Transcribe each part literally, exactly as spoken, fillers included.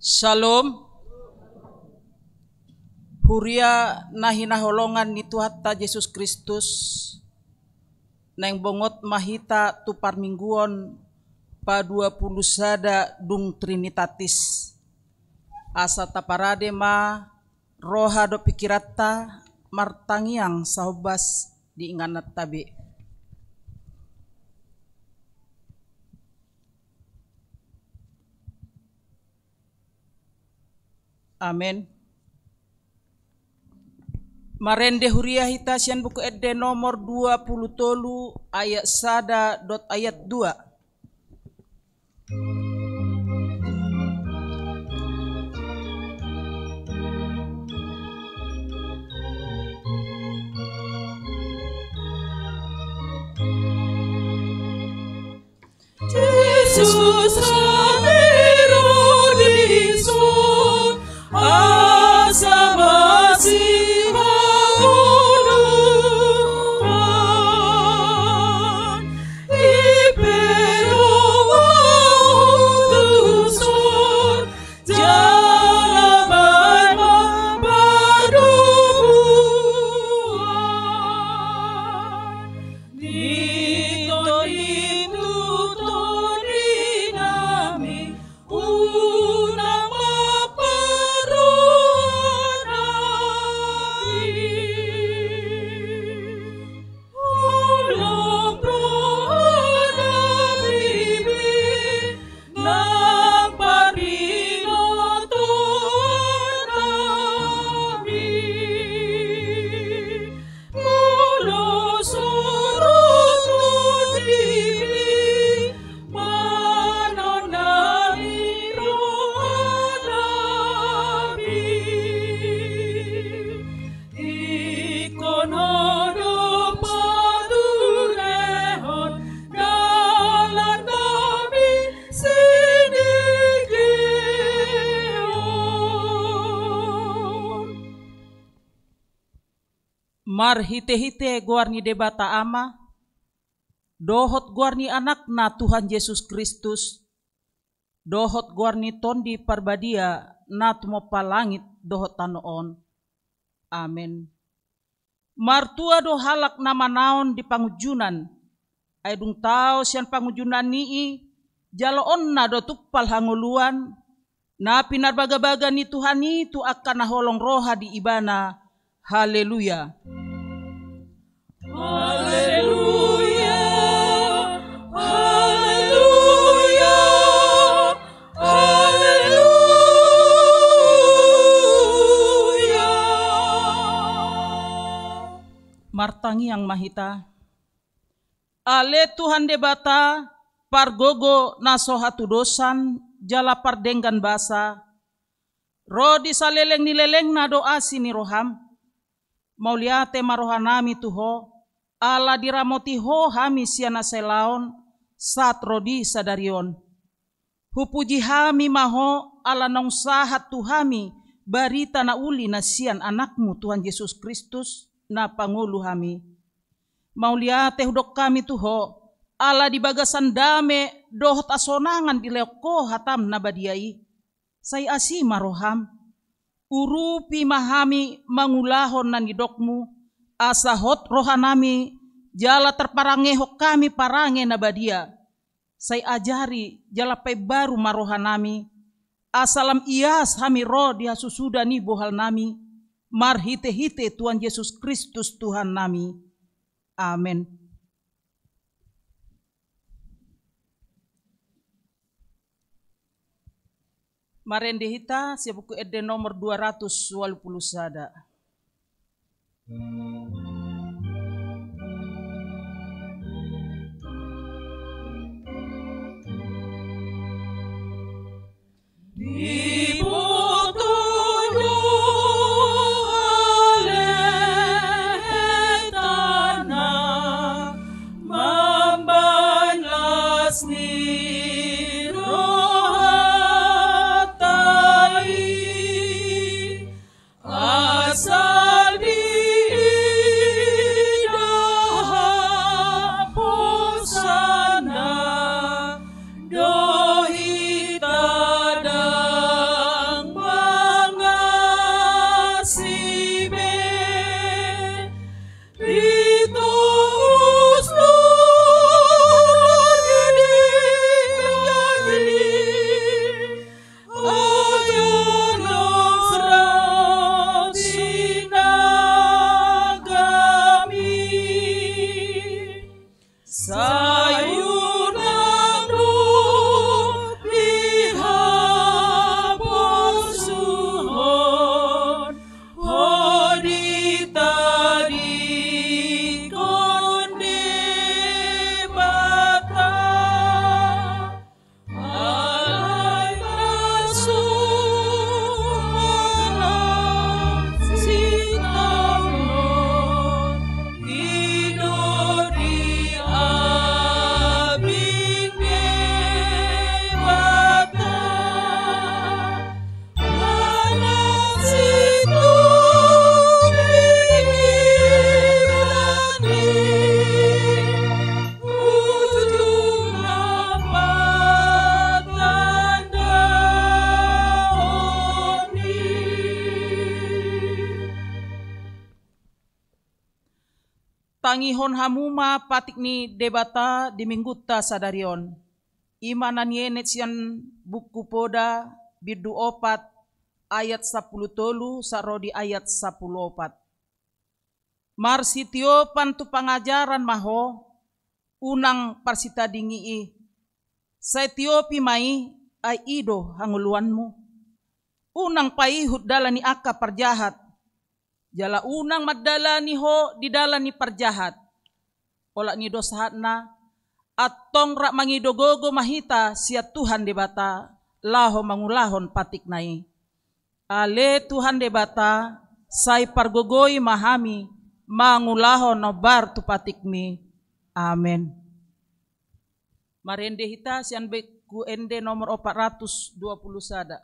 Shalom. Huria na hinaholongan ni Tuhanta Jesus Kristus, naeng bongot ma hita tu parmingguon paduapuluh sada dung Trinitatis. Asa taparade ma roha dohot pikiranta martangiang sahombas di ingananta be. Amen. Marende huria hita sian Buku Ende nomor dua puluh tolu ayat sada dohot ayat dua. Jesus, Marhitehite goar ni Debata Ama, dohot goar ni Anakna Tuhan Jesus Kristus, dohot goar ni Tondi Parbadia na tumompa langit dohot tano on. Amen. Martua do halak na manaon di pangunjunan, ai dung tao sian pangunjunan i, jaloonna do tumpal hangoluan, na pinarbagabaga ni Tuhan i tu angka na holong roha di Ibana. Haleluya. Haleluya. Haleluya. Haleluya. Martangiang ma hita. Ale Tuhan Debata, pargogo na so hatudosan jala pardenggan basa, ro di saleleng ni lelengna do asi ni roham. Mauliate ma rohanami tu Ho, ala diramoti Ho hami sian na sai laon, sahat ro di sadari on. Hupuji hami ma Ho, ala naung sahat tu hami barita na uli na sian Anakmu Tuhan Jesus Kristus, na pangolu hami. Mauliate hudok hami tu Ho, ala di bagasan dame dohot hasonangan dilehon Ho hataM na badia i. Sai asi ma roham. Urupi ma hami mangulahon na nidokmu, asa hot rohanami, jala tarparangehon hami parange na badia. Sai ajari jala paimbaru ma rohanami, asa lam ias hami ro di hasusuda ni bohalnami, marhitehite Tuhan Jesus Kristus Tuhannami. Amen. Marende hita sian Buku Ende nomor dua ratus walu pulu sada. Diboto do halehetana mambaen las ni rohanta i, asal diida haposanna do hita da Sai unang dung dihaporsuhon ho ditadingkon Debata. Alai na so halak sitaonon, i do diambing Debata. Tangihon hamu ma patik ni Debata di Minggunta sadari on. I ma na nienet sian Buku Poda, bindu opat, ayat sampulu tolu sahat ro di ayat sampulu opat. Marsitiopan tu pangajaran ma ho, unang parsitadingi i. Sai tiopi ma i, ai i do hangoluanmu. Unang paihut dalan ni angka parjahat, jala unang mandalani ho di dalan ni parjahat. Olat ni i do sahatna, antong rap mangido gogo ma hita sian Tuhan Debata, laho mangulahon patikna i. Ale Tuhan Debata, sai pargogoi ma hami mangulahon hombar tu patikmi. Amen. Marende hita sian Buku Ende nomor opat ratus dua puluh sada.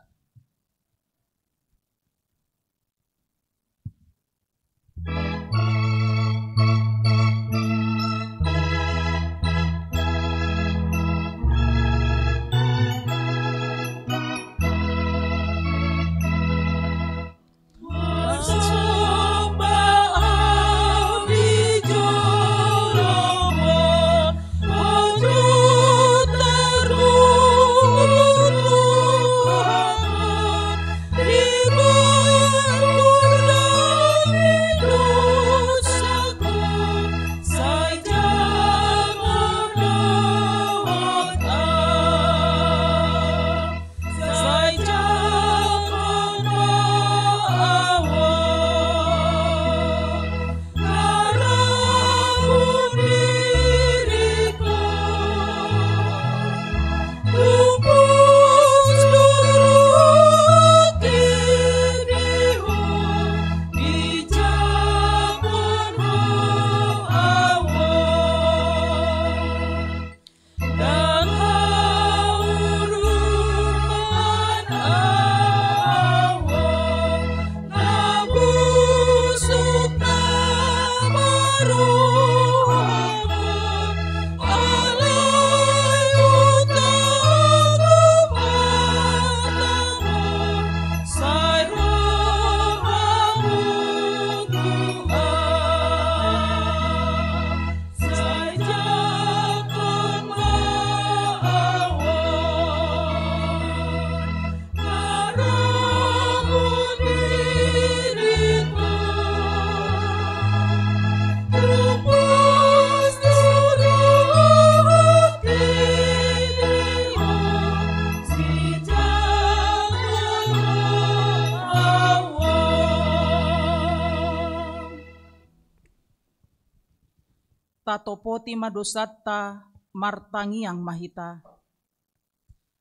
Tatopoti ma dosanta, martangiang ma hita.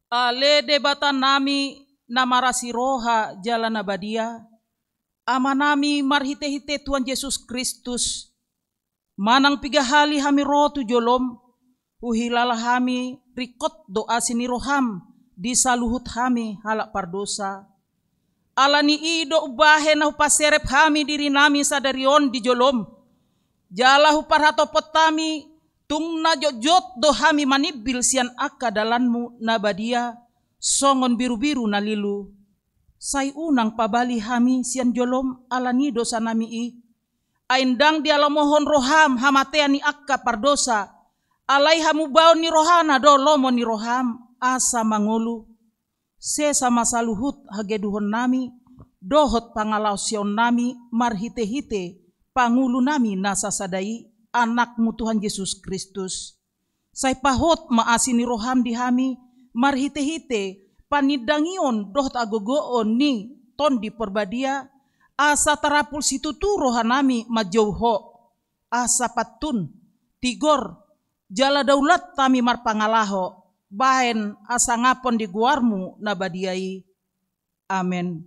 Ale Debatanami na marasi roha jala na badia, Amanami marhitehite Tuhan Jesus Kristus, manang piga hali hami ro tu jolom, huhilala hami ringkot do asi ni roham di saluhut hami halak pardosa. Ala ni i do umbahen na hupaserep hami dirinami sadari on di jolom, jala huparhatopot hami tung na jotjot do hami manimbil sian angka dalanmu na badia, songon birubiru na lilu. Sai unang pabali hami sian jolom ala ni dosanami i, ai ndang dialomohon roham hamatean ni angka pardosa, alai hamubaon ni rohana do lomo ni roham asa mangolu. Sesa ma saluhut hageduhonnami dohot pangalaosionnami marhitehite Pangulunami na sasada i, Anakmu Tuhan Jesus Kristus. Sai pahot ma asi ni roham di hami, marhite-hite panindangion dohot hagogoon ni Tondi Porbadia, asa tarapul situtu rohanami manjou Ho, asa pantun, tigor, jala daulat hami marpangalaho, bahen hasangapon di goarmu na badia i. Amen.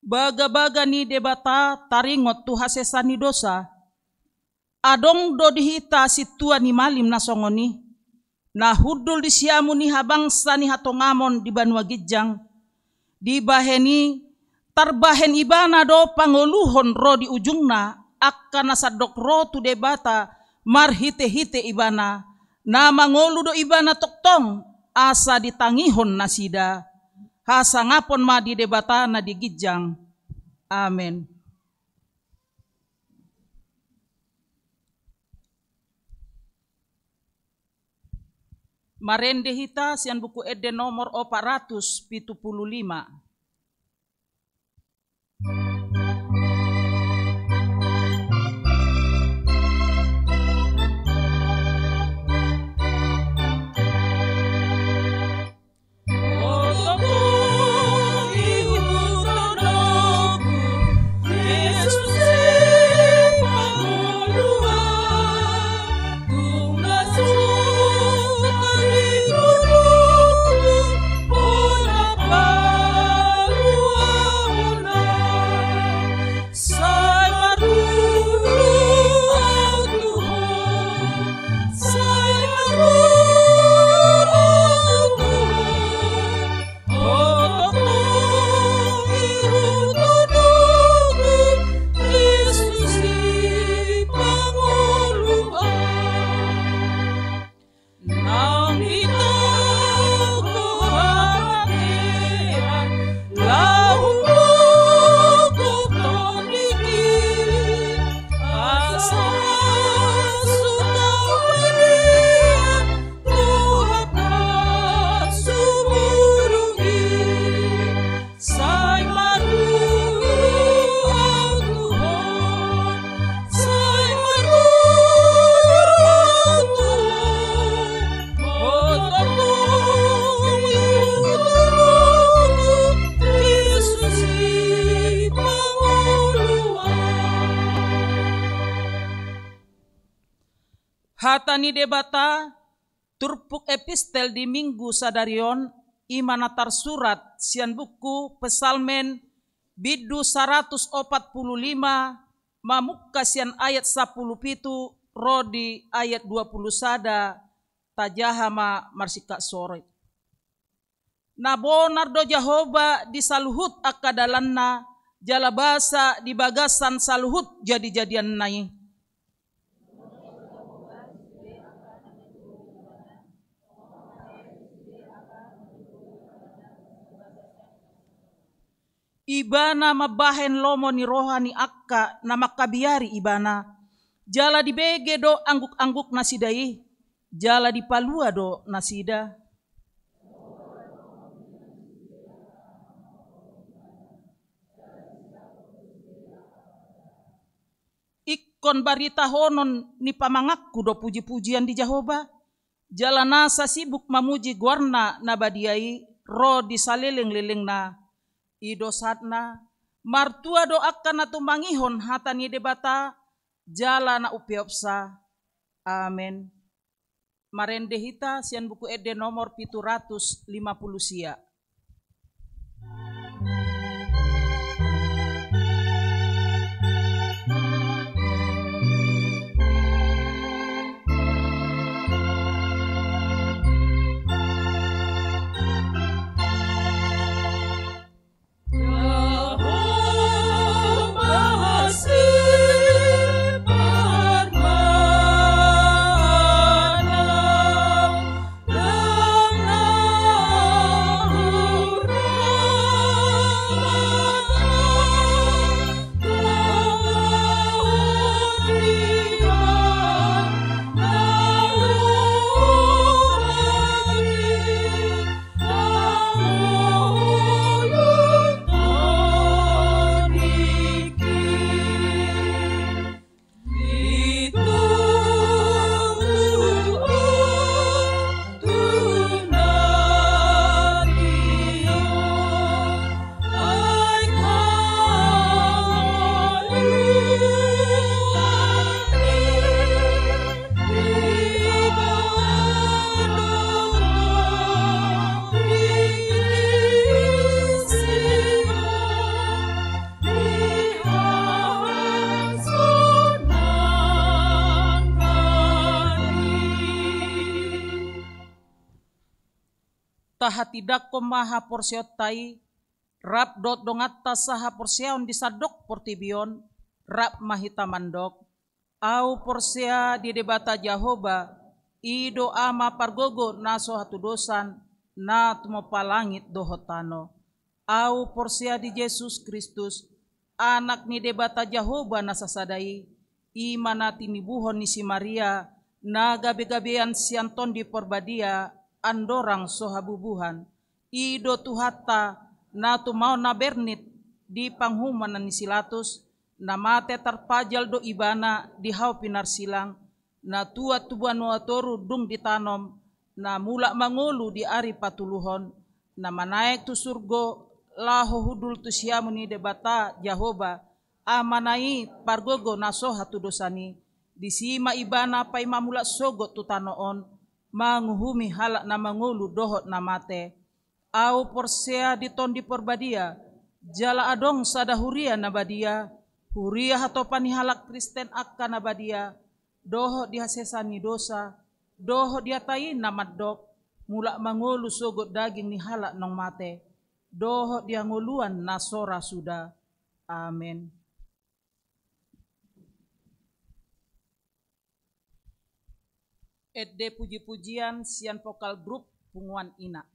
Bagabaga ni Debata taringot tu hasesaan ni dosa. Adong do di hita sintua ni malim na songon i, na hundul di siamun ni habangsa ni hatongamon di banua ginjang. Dibahen i, tarbahen Ibana do pangoluhon ro di ujungna angka na sandok ro tu Debata marhite-hite Ibana, na mangolu do Ibana tongtong asa ditangihon nasida. Hasangapon ma di Debata na di ginjang. Amen. Marende hita sian Buku Ende nomor opat ratus pitu pulu lima. Hata ni Debata, turpuk epistel di Minggu sadari on, i ma na tarsurat sian buku Psalmen, bindu saratus opat pulu lima, mamungka sian ayat sampulu pitu ro di ayat dua pulu sada, tajaha ma marsingkat sorit. Na bonar do Jahowa di saluhut angka dalanna, jala basa di bagasan saluhut jadijadianna i. Ibana mambahen lomo ni roha ni angka na mangkabiari Ibana, jala dibege do angguk-angguk nasida i, jala dipalua do nasida. mangihuthon baritahonon ni pamanganku do puji-pujian di Jahowa, jala nasa sibuk mamuji goarna na badia i ro di salelenglelengna i do sahatna. Martua do angka na tumangihon hata ni Debata, jala na umpeopsa. Amen. Marende hita sian Buku Ende nomor pitu ratus lima pulu sia. Tahatindangkon ma haporseaonta i, rap dohot donganta sahaporseaon di sandok portibi on, rap ma hita mandok. Ahu porsea di Debata Jahowa, i do Ama pargogo na so hatudosan, na tumompa langit dohot tano. Ahu porsea di Jesus Kristus, Anak ni Debata Jahowa na sasada i, i ma na tinibuhon ni si Maria, na gabegabean sian Tondi Porbadia, andorang so habubuhan. I do Tuhanta, na tumaon na bernit di panguhuman ni si Latus, na mate tarpajal do Ibana di hau pinarsilang, na tuat tu banua toru dung ditanom, na mulak mangolu di ari patoluhon, na manaek tu surgo laho hundul tu siamun ni Debata Jahowa, Amana i pargogo na so hatudosan i, disi ma Ibana paima mulak sogot tu tano on, manguhumi halak na mangolu dohot na mate. Ahu porsea di Tondi Porbadia, jala adong sada huria na badia, huria hatopan ni halak Kristen angka na badia, dohot di hasesaan ni dosa, dohot di hata i na mandok, mulak mangolu sogot daging ni halak naung mate, dohot di hangoluan na so ra suda. Amen. Ende puji-pujian sian vokal grup Punguan Ina.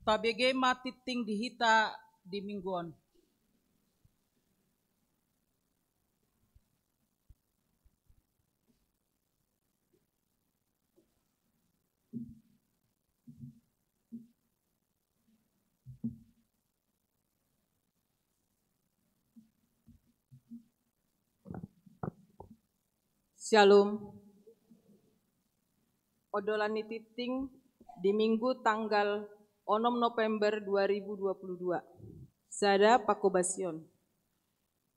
Tabege ma tingting di hita di minggu on. Syalom. Ondolan ni tingting di Minggu tanggal onom November dua ribu dua puluh dua. Sada pangkobasion.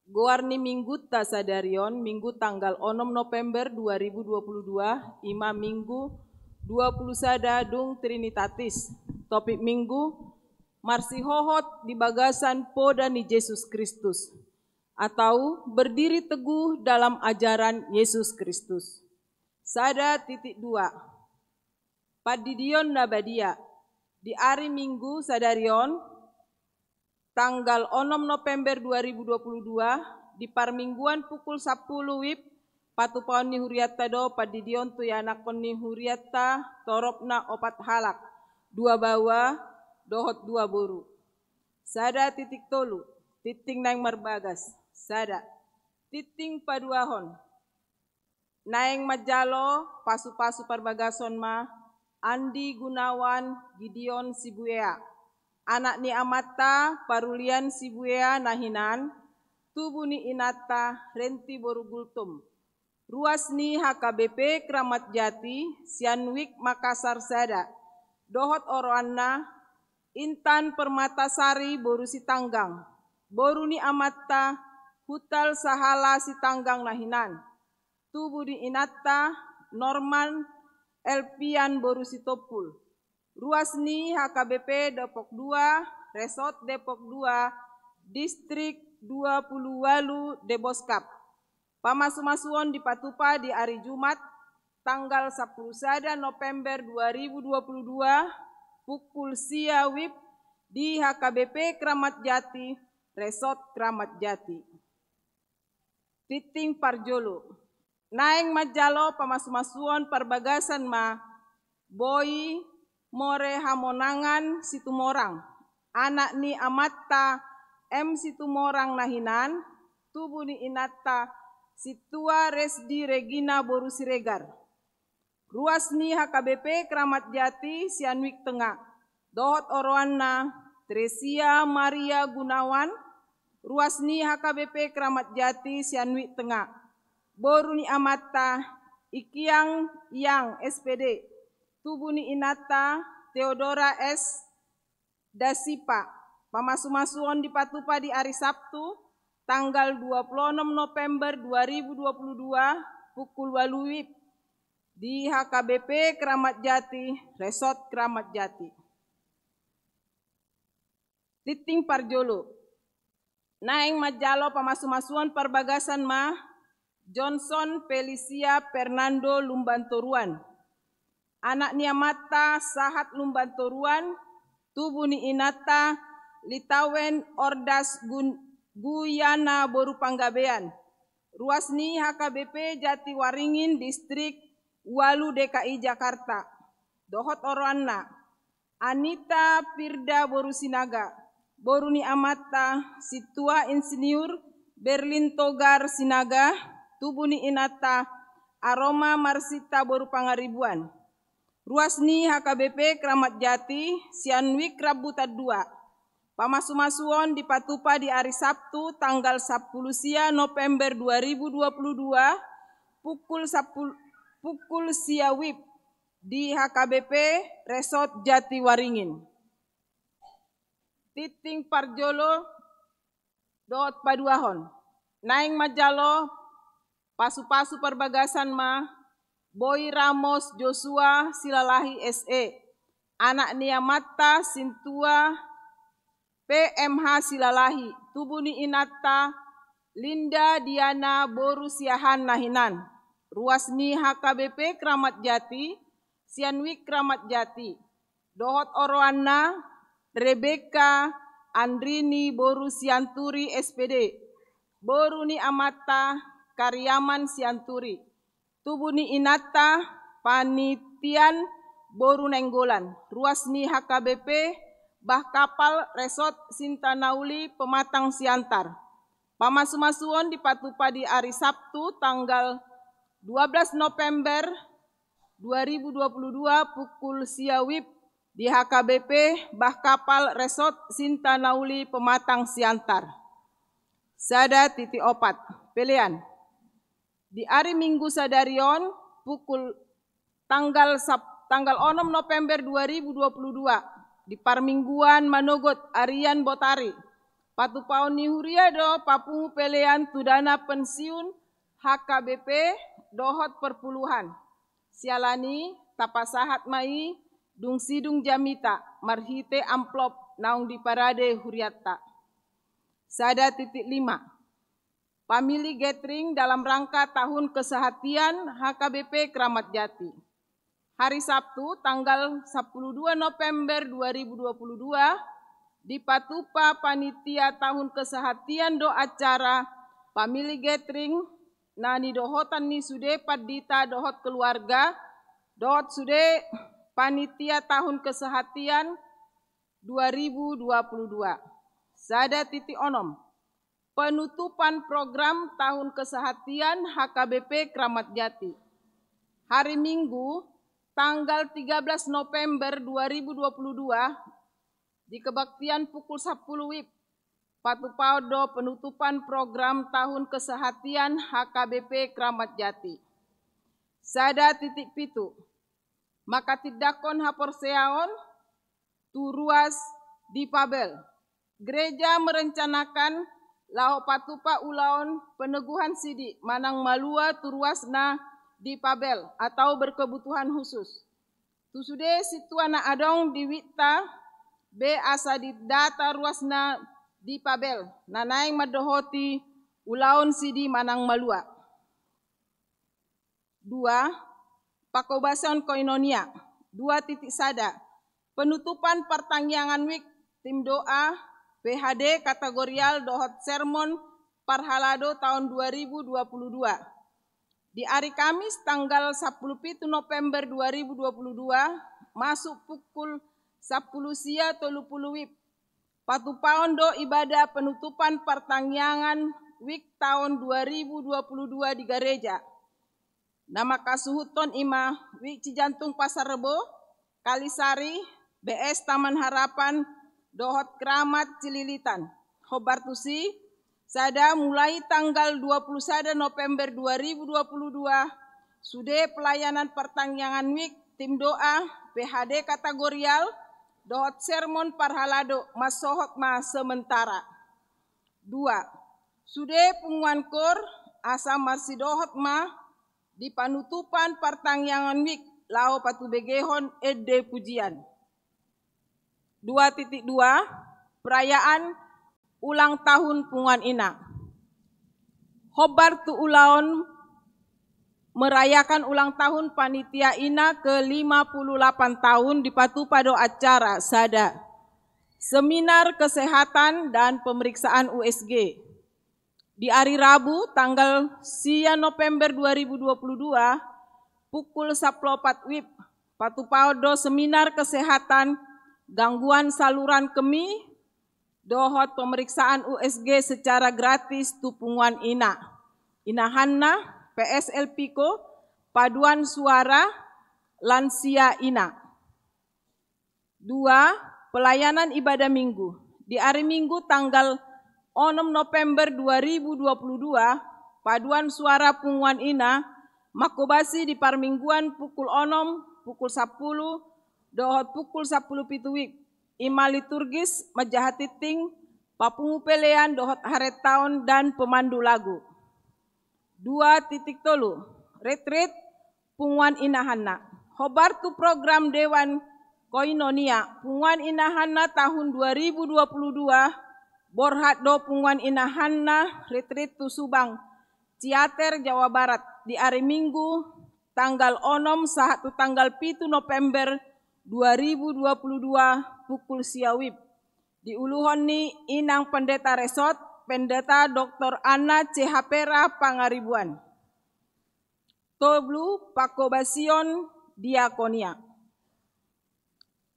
Goar ni Minggunta sadari on, Minggu tanggal onom November dua ribu dua puluh dua, i ma Minggu dua puluh sada dung Trinitatis. Topik Minggu, marsihohot di bagasan poda ni Jesus Kristus, atau berdiri teguh dalam ajaran Yesus Kristus. Sada titik dua. Pandidion na badia. Di ari Minggu sadari on, tanggal onom November dua ribu dua puluh dua, di parmingguan pukul sampulu wib, patupaon ni hurianta do pandidion tu ianakhon ni hurianta torop na opat halak, dua baoa dohot dua boru. Sada titik tolu, tingting naeng marbagas. Sada. Tingting paduahon. Naeng manjalo pasupasu parbagason ma Andi Gunawan Gideon Sibuea, anak ni amanta Parulian Sibuea na hinan, tubu ni inanta Renti boru Gultom. Ruas ni H K B P Kramat Jati, Sianwik Makassar sada, dohot oroanna Intan Permatasari boru Sitanggang, boru ni amanta Hutal Sahala Sitanggang na hinan. Tubu ni inanta Norman Elpian boru Sitompul. Ruas ni H K B P Depok dua, Resort Depok dua, Distrik dua puluh walu Deboskap. Pamasumasuon dipatupa di ari Jumat, tanggal sampulu sada November dua ribu dua puluh dua, pukul sia wib di H K B P Kramat Jati, Resort Kramat Jati. Tingting parjolo. Naeng manjalo pamasumasuon parbagasan ma Boi More Hamonangan Situmorang, anak ni amanta M Situmorang na hinan, tubu ni inanta Sintua Resdi Regina boru Siregar. Ruas ni H K B P Kramat Jati Sianwik Tengah, dohot oroanna Tresia Maria Gunawan. Ruas ni H K B P Kramat Jati Sianwik Tengah, boru ni amanta Ikiang Yang S P D, tubu ni inanta Theodora S Dasipa. Pamasumasuon dipatupa di ari Sabtu, tanggal dua puluh onom November dua ribu dua puluh dua, pukul walu wib, di H K B P Kramat Jati, Resort Kramat Jati. Tingting parjolo. Naeng manjalo pamasumasuon parbagasan ma Johnson Felicia Fernando Lumbantoruan, anak ni amanta Sahat Lumbantoruan, tubu ni inanta Litawen Ordas Gun-, Guyana boru Panggabean. Ruas ni H K B P Jatiwaringin, Distrik walu D K I Jakarta. Dohot oroanna Anita Firda boru Sinaga, boru ni amanta Sintua Insinyur Berlin Togar Sinaga, tubu ni inanta Aroma Marsita boru Pangaribuan. Ruas ni H K B P Kramat Jati, Sianwik Rambutan dua. Pamasumasuon dipatupa di ari Sabtu, tanggal sampulu sia November dua ribu dua puluh dua, pukul sampulu, pukul sia wib, di H K B P Resort Jatiwaringin. Tingting parjolo dohot paduahon. Naeng manjalo pasupasu parbagasan ma Boi Ramos Joshua Silalahi S E, anak ni amanta Sintua P M H Silalahi, tubu ni inanta Linda Diana boru Siahaan na hinan. Ruas ni H K B P Kramat Jati, Sianwik Kramat Jati. Dohot oroanna Rebecca Andrini boru Sianturi S P D, boru ni amanta Kariaman Sianturi. Tubu ni inanta Panitian boru Nainggolan. Ruas ni H K B P Bah Kapal, Resort Sinta Nauli, Pematang Siantar. Pamasumasuon dipatupa di ari Sabtu tanggal dua belas November dua ribu dua puluh dua pukul sia wib di H K B P Bah Kapal, Resort Sinta Nauli, Pematang Siantar. Sada titik opat. Pelean. Di ari Minggu sadari on, pukul tanggal sap-, tanggal onom November dua ribu dua puluh dua, di parmingguan manogot arian botari, patupaon ni huria do papungu pelean tu dana pensiun H K B P dohot perpuluhan. Siala ni i tapasahat ma i dung sidung jamita marhite amplop naung diparade hurianta. Sada titik lima. Family gathering dalam rangka Tahun Kesehatan H K B P Kramat Jati. Hari Sabtu, tanggal sepuluh dua November dua ribu dua puluh dua, dipatupa panitia Tahun Kesehatan do acara family gathering na nidohotan ni sude pandita dohot keluarga, dohot sude panitia Tahun Kesehatan dua ribu dua puluh dua. Sada titik onom. Penutupan program Tahun Kesehatan H K B P Kramat Jati. Hari Minggu, tanggal tiga belas November dua ribu dua puluh dua, di kebaktian pukul sepuluh wib, patupaon do penutupan program Tahun Kesehatan H K B P Kramat Jati. Sada titik pitu. Manghatindanghon haporseaon tu ruas difabel. Gereja merencanakan laho patupa ulaon peneguhan sidi manang malua tu ruas na difabel atau berkebutuhan khusus. Tu sude sintua na adong di wibta be asa didata ruas na difabel na naeng mandohoti ulaon sidi manang malua. Dua, pangkobasion koinonia. Dua titik sada. Penutupan partangiangan wib, tim doa, P H D kategorial dohot sermon parhalado tahun dua ribu dua puluh dua. Di ari Kamis tanggal sepuluh pitu November dua ribu dua puluh dua, masuk pukul sepuluh sia tolu puluh wib, patupaon do ibadah penutupan partangiangan wib tahun dua ribu dua puluh dua di gareja. Na manghasuhuthon i ma wib Cijantung Pasar Rebo, Kalisari, B S Taman Harapan, dohot Kramat Cililitan. Hombar tusi, sada mulai tanggal dua puluh sada November dua ribu dua puluh dua, sude pelayanan partangiangan wib, tim doa, P H D kategorial, dohot sermon parhalado mansohot ma sementara. Dua, sude punguan koor asa marsidohot ma di panutupan partangiangan wib laho patubegehon ende pujian. Dua titik dua, perayaan ulang tahun punguan ina. Hombar tu ulaon merayakan ulang tahun panitia ina ke lima puluh delapan tahun dipatupa do acara sada seminar kesehatan dan pemeriksaan U S G. Di ari Rabu tanggal sia November dua ribu dua puluh dua pukul sepuluh opat wib, patupaon do seminar kesehatan gangguan saluran kemih dohot pemeriksaan U S G secara gratis tu punguan ina, inahanna, P S L Piko, paduan suara lansia ina. Dua, pelayanan ibadah Minggu. Di ari Minggu tanggal onom November dua ribu dua puluh dua, paduan suara punguan ina manghobasi di parmingguan pukul onom, pukul sepuluh, dohot pukul sepuluh pitu wib. I ma liturgis, manjaha tingting, papungu pelean dohot harentaon dan pemandu lagu. Dua titik tolu, retreat punguan inahanna. Hombar tu program Dewan Koinonia punguan inahanna tahun dua ribu dua puluh dua, borhat do punguan inahanna retreat tu Subang, Ciater, Jawa Barat, di ari Minggu tanggal onom sahat tu tanggal pitu November dua ribu dua puluh dua pukul sia wib. Diuluhon ni Inang Pendeta Resort, Pendeta Doktor Anna C H Pera Pangaribuan. Tolu, panghobasion diakonia.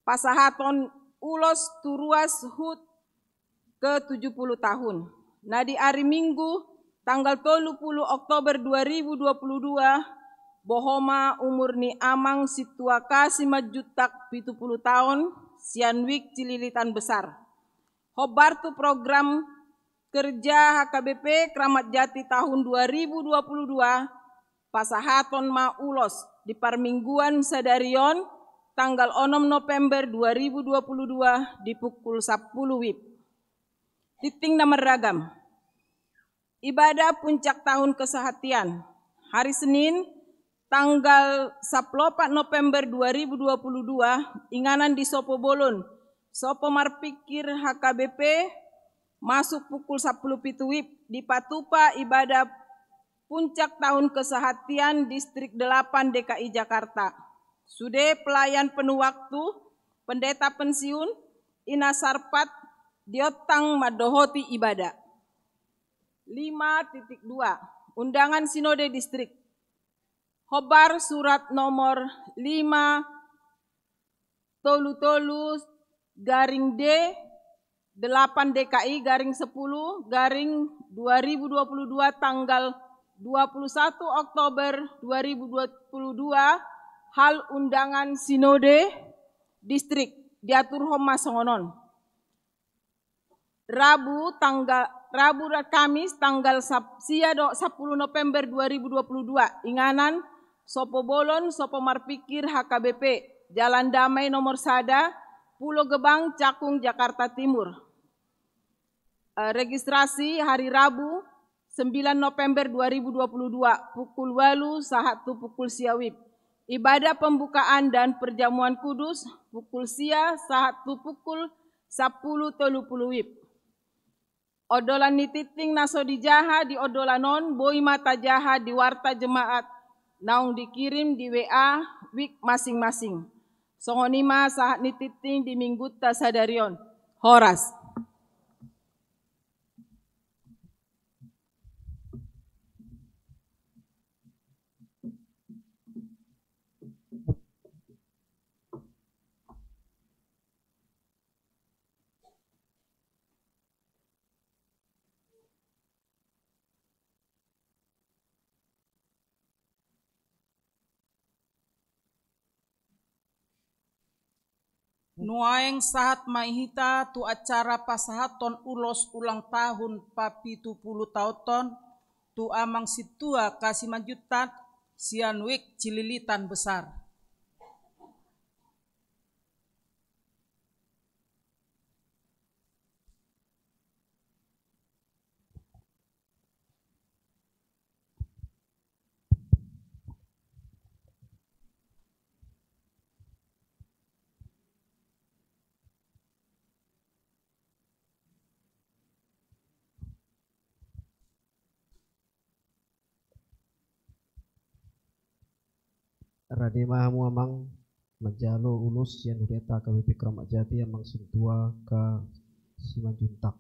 Pasahaton ulos tu ruas HUT ke tujuh puluh tahun. Na di ari Minggu, tanggal tolu puluh Oktober dua ribu dua puluh dua, bohoma umur ni Amang Sintua Ka Simanjuntak pitu puluh taon, sian Wik Cililitan Besar. Hombar tu program kerja H K B P Kramat Jati tahun dua ribu dua puluh dua, pasahaton ma ulos di parmingguan sadari on, tanggal onom November dua ribu dua puluh dua di pukul sampulu WIB. Tingting na marragam. Ibadah puncak tahun kesehatian. Hari Senin, tanggal sampulu opat November dua ribu dua puluh dua, inganan di Sopo Bolon, Sopo Marpikir H K B P, masuk pukul sampulu pitu WIB, dipatupa ibadah puncak tahun kesehatian Distrik delapan D K I Jakarta. Sude pelayan penuh waktu, pendeta pensiun, Ina Sarpat, diontang mandohoti ibadah. Lima titik dua. Undangan Sinode Distrik. Hombar surat nomor lima tolu tolu garing D delapan D K I garing sepuluh garing dua ribu dua puluh dua, tanggal dua puluh satu Oktober dua ribu dua puluh dua, hal undangan Sinode Distrik, diaturhon ma songon on. Rabu tanggal, Rabu dan Kamis tanggal sap-, sia dohot sampulu November dua ribu dua puluh dua, inganan Sopo Bolon, Sopo Marpikir H K B P, Jalan Damai nomor sada, Pulo Gebang, Cakung, Jakarta Timur. Eh, registrasi hari Rabu, sembilan November dua ribu dua puluh dua, pukul walu sahat tu pukul sia WIB. Ibadah pembukaan dan perjamuan kudus pukul sia sahat tu pukul sampulu tolu puluh WIB. Ondolan ni tingting na so dijaha di ondolan on, boi ma tajaha di warta jemaat naung dikirim di W A wik masing-masing. Songon i ma sahat ni tingting di minggunta sadari on. Horas. Nuaeng sahat ma hita tu acara pasahathon ulos ulang tahun papitupulu taonhon tu Amang Sintua Ka Simanjuntak sian Wik Cililitan Besar. Rade ma hamu Amang manjalo ulos sian hurianta H K B P Kramat Jati, Amang Sintua Ka Simanjuntak.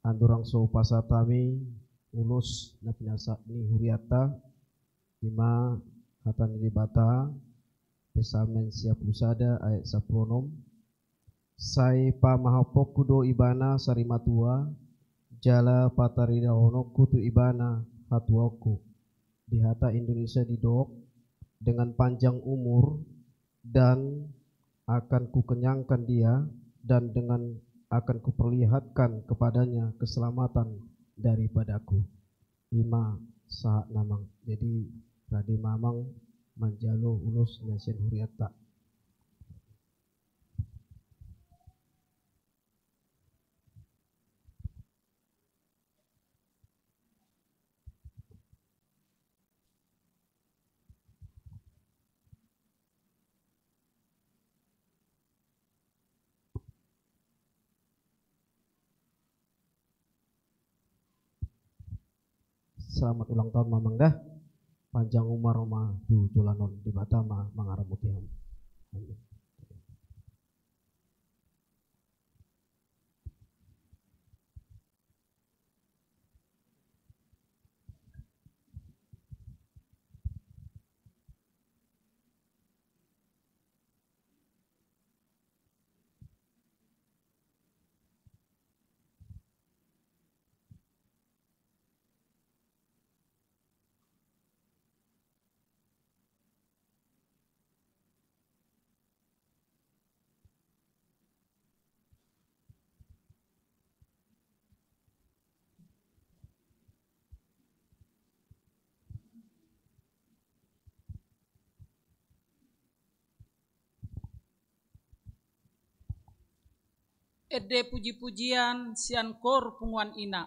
Andorang so hupasahat hami ulos na pinasahat ni hurianta, i ma hata ni Debata, Psalmen sia pulu sada ayat sampulu onom. Sai pamahomhonku do ibana sarimatua, jala pataridahononku tu ibana hatuaonku. Di hata Indonesia didok, dengan panjang umur dan akan kukenyangkan dia, dan dengan akan kuperlihatkan kepadanya keselamatan daripadaku. I ma sahat na Amang. Jadi, rade ma Amang manjalo ulos na sian hurianta. Selamat ulang tahun ma Amang da. Panjang umur ma tu joloan on, Debata ma mangaramoti hamu. Amin. Ende puji-pujian sian kor punguan ina.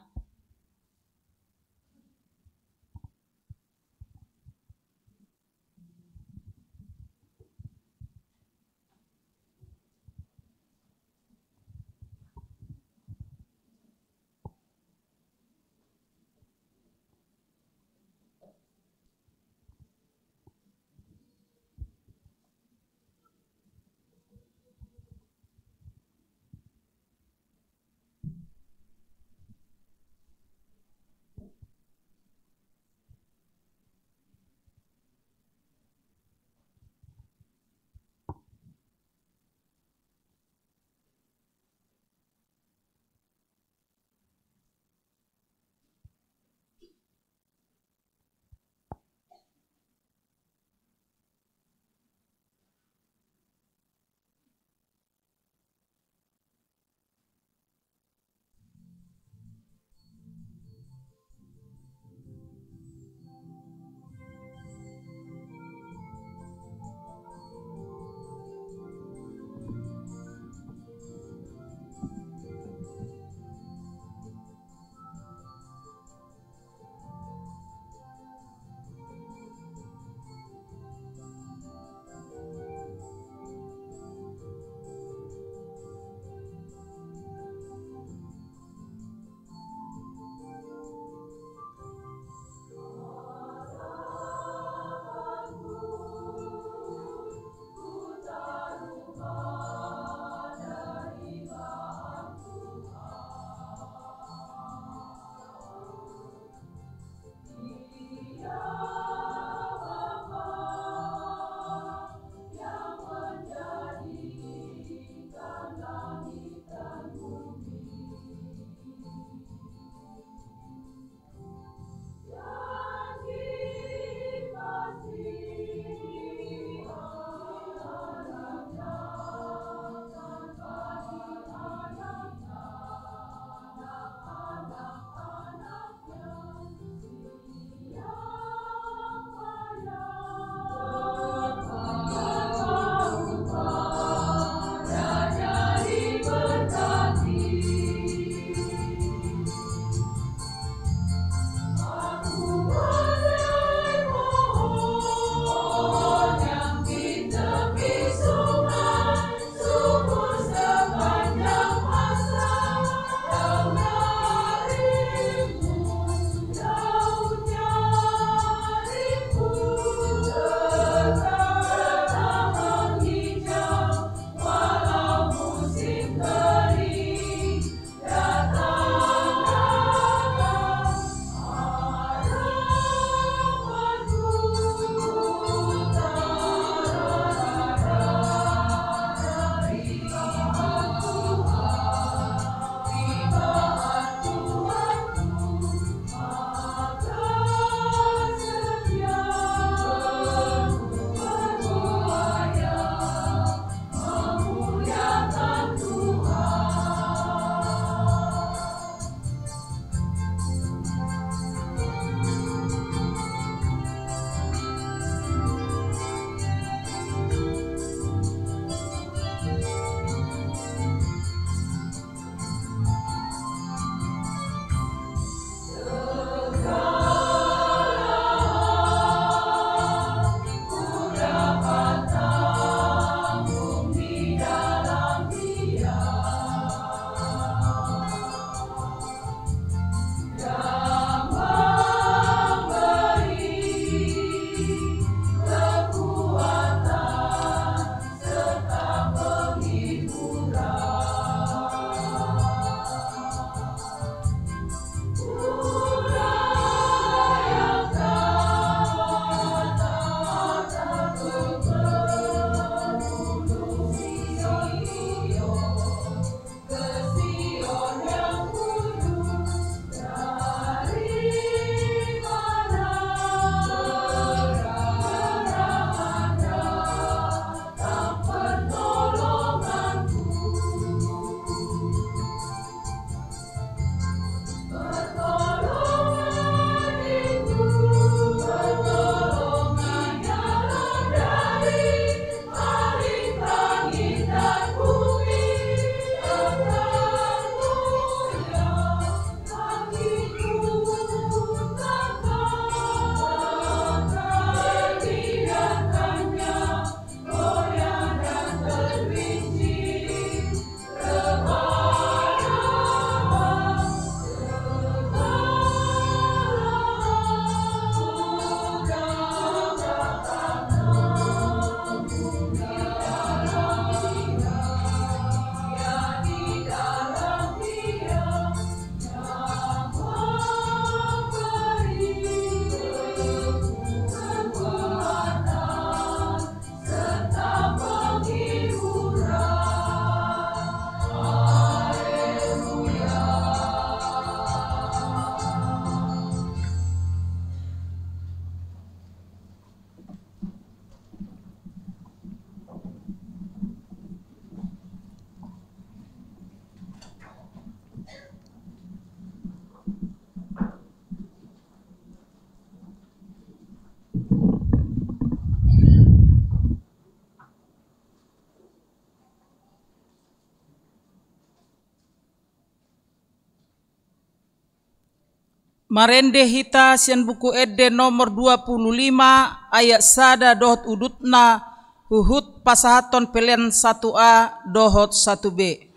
Marende hita sian Buku Ende nomor dua puluh lima, ayat sada dohot udutna, huhut pasahathon pelean satu A dohot satu B.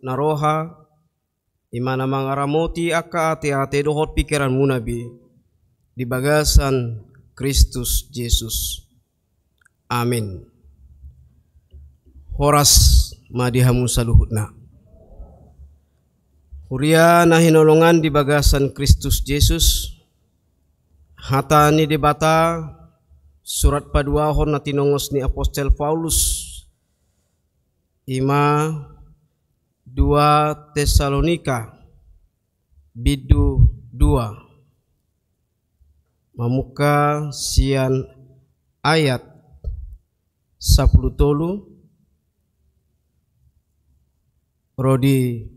na roha, i ma na mangaramoti angka ateate dohot pingkiranmuna be, di bagasan Kristus Jesus. Amin. Horas ma di hamu saluhutna. Huria na hinaholongan di bagasan Kristus Jesus, hata ni Debata, surat paduahon na tinongos ni Apostel Paulus, i ma dua Tesalonika, bindu dua, mamungka sian ayat sampulu tolu ro di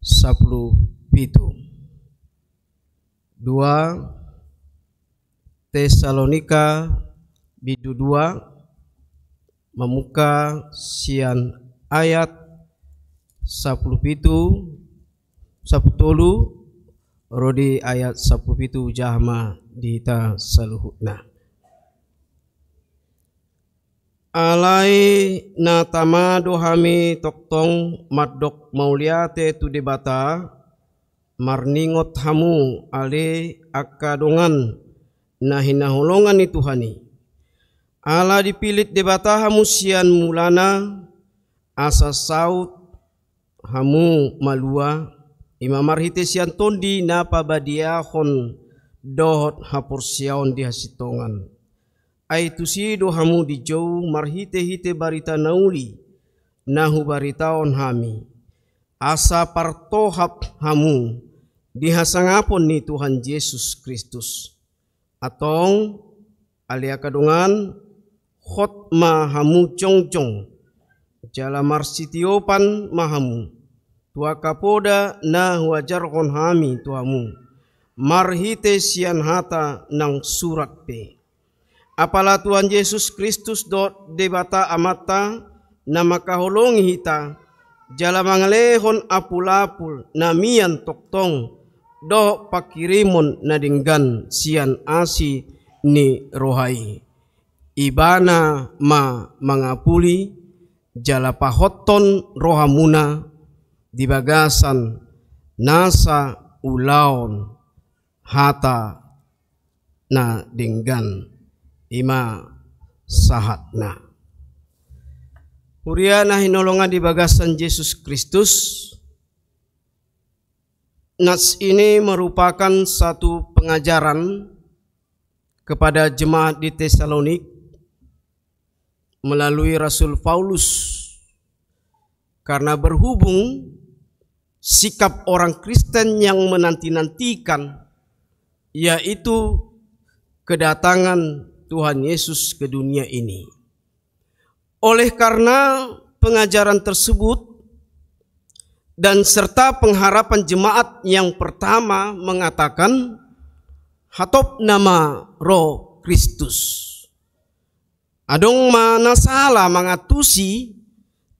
sampulu pitu. Dua Tesalonika bindu dua, mamungka sian ayat sampulu pitu, sampulu tolu ro di ayat sampulu pitu, hujaha ma di hita saluhutna. Alai na tama do hami tongtong mandok mauliate tu Debata, marningot hamu ale angka dongan na hinaholongan ni Tuhan i. Ala dipillit Debata hamu sian mulana, asa saut hamu malua, i ma marhite sian Tondi na pabadiahon dohot haporseaon di hasintongan. Ai tusi do hamu dijou marhitehite barita na uli na hubaritahon hami, asa partohap hamu di hasangapon ni Tuhan Jesus Kristus. Antong, ale angka dongan, hot ma hamu jongjong, jala marsitiopan ma hamu tu angka poda na huajarhon hami tu hamu marhite sian hata nang surat pe. Apala Tuhan Jesus Kristus dohot Debata Amanta na mangkaholongi hita, jala mangalehon apulapul na mian tongtong dohot pangkirimon na denggan sian asi ni roha i. Ibana ma mangapuli jala pahothon rohamuna di bagasan nasa ulaon hata na denggan, i ma sahatna. Huria na hinaholongan di bagasan Jesus Kristus, nas ini merupakan satu pengajaran kepada jemaat di Tesalonik melalui Rasul Paulus, karena berhubung sikap orang Kristen yang menanti-nantikan, yaitu kedatangan Tuhan Yesus ke dunia ini. Oleh karena pengajaran tersebut dan serta pengharapan jemaat yang pertama mengatakan, hatop nama ro Kristus. Adong ma na sala mangantusi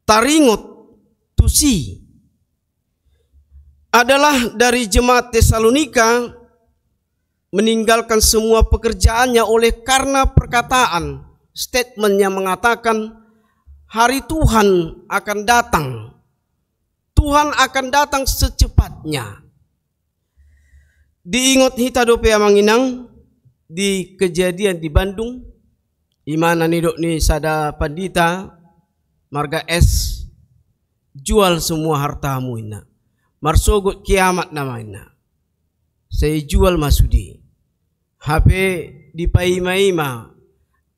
taringot tusi. Adalah dari jemaat Tesalonika meninggalkan semua pekerjaannya oleh karena perkataan, statement yang mengatakan, "Hari Tuhan akan datang. Tuhan akan datang secepatnya." Diingot hita dope, amang inang, di kejadian di Bandung, i ma na nidok ni sada pandita marga S, jual semua hartamu, inna. Marsogot kiamat nama, inna. Sai jual ma sude. Hape dipaima-ima,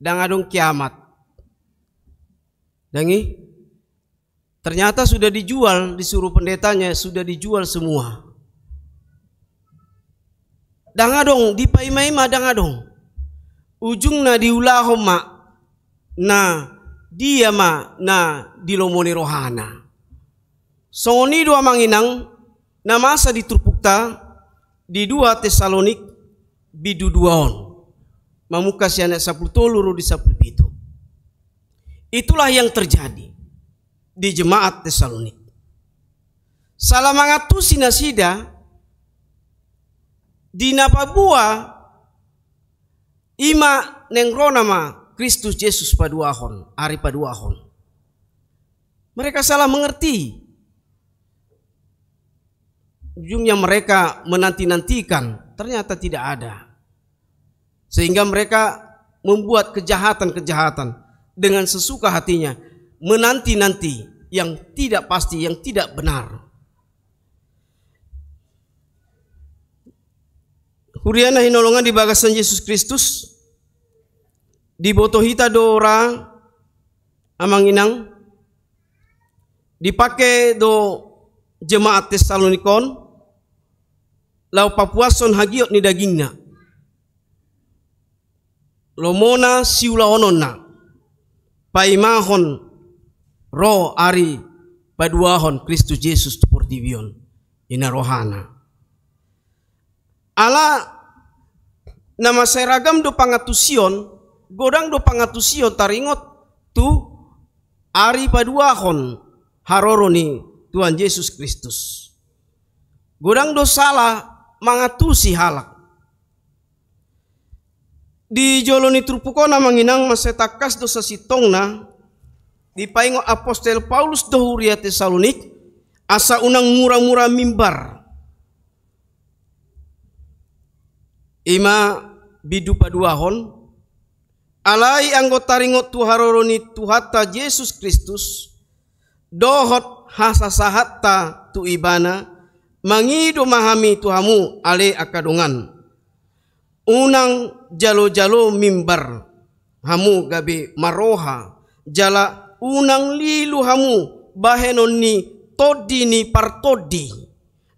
ndang adong kiamat. Ndang i? Ternyata sudah dijual, disuruh pendetanya, sudah dijual semua. Ndang adong, dipaima-ima ndang adong. Ujungna diulahon ma, na dia ma na di lomo ni rohana. Songon i do, amang inang, na masa di turpukta di dua Tesalonik bindu dua on, mamungka sian ayat sampulu tolu ro di sampulu pitu. Itulah yang terjadi di jemaat Tesalonik. Sala mangantusi nasida di na paboa, i ma naeng ro nama Kristus Jesus paduahon, ari paduahon. Mereka salah mengerti. ujungnya mereka menanti-nantikan, ternyata tidak ada. Sehingga mereka membuat kejahatan-kejahatan dengan sesuka hatinya, menanti-nanti yang tidak pasti, yang tidak benar. Huria na hinaholongan di bagasan Jesus Kristus, diboto hita do ra, amang inang, dipake do jemaat Tessalonika on laho papuashon hagiot ni dagingna, lomona siulahononna, paimahon ro ari paduahon Kristus Jesus tu portibi on, i ma rohana. Ala na mansai ragam do pangantusion, godang do pangantusion taringot tu ari paduahon haroro ni Tuhan Jesus Kristus. Godang do sala mangantusi halak. Di jolo ni turpuk on, amang inang, mansai tangkas do sasintongna dipaingot apostel Paulus tu huria Tessalonik, asa unang mura-mura mimbar. I ma bindu paduahon, alai anggo taringot tu haroro ni Tuhanta Jesus Kristus, dohot hasahaatta tu Ibana, mangido ma hami tu hamu, ale angka dongan. Unang jalo-jalo mimbar hamu gabe marroha, jala unang lilu hamu bahenon ni tondi ni partondi,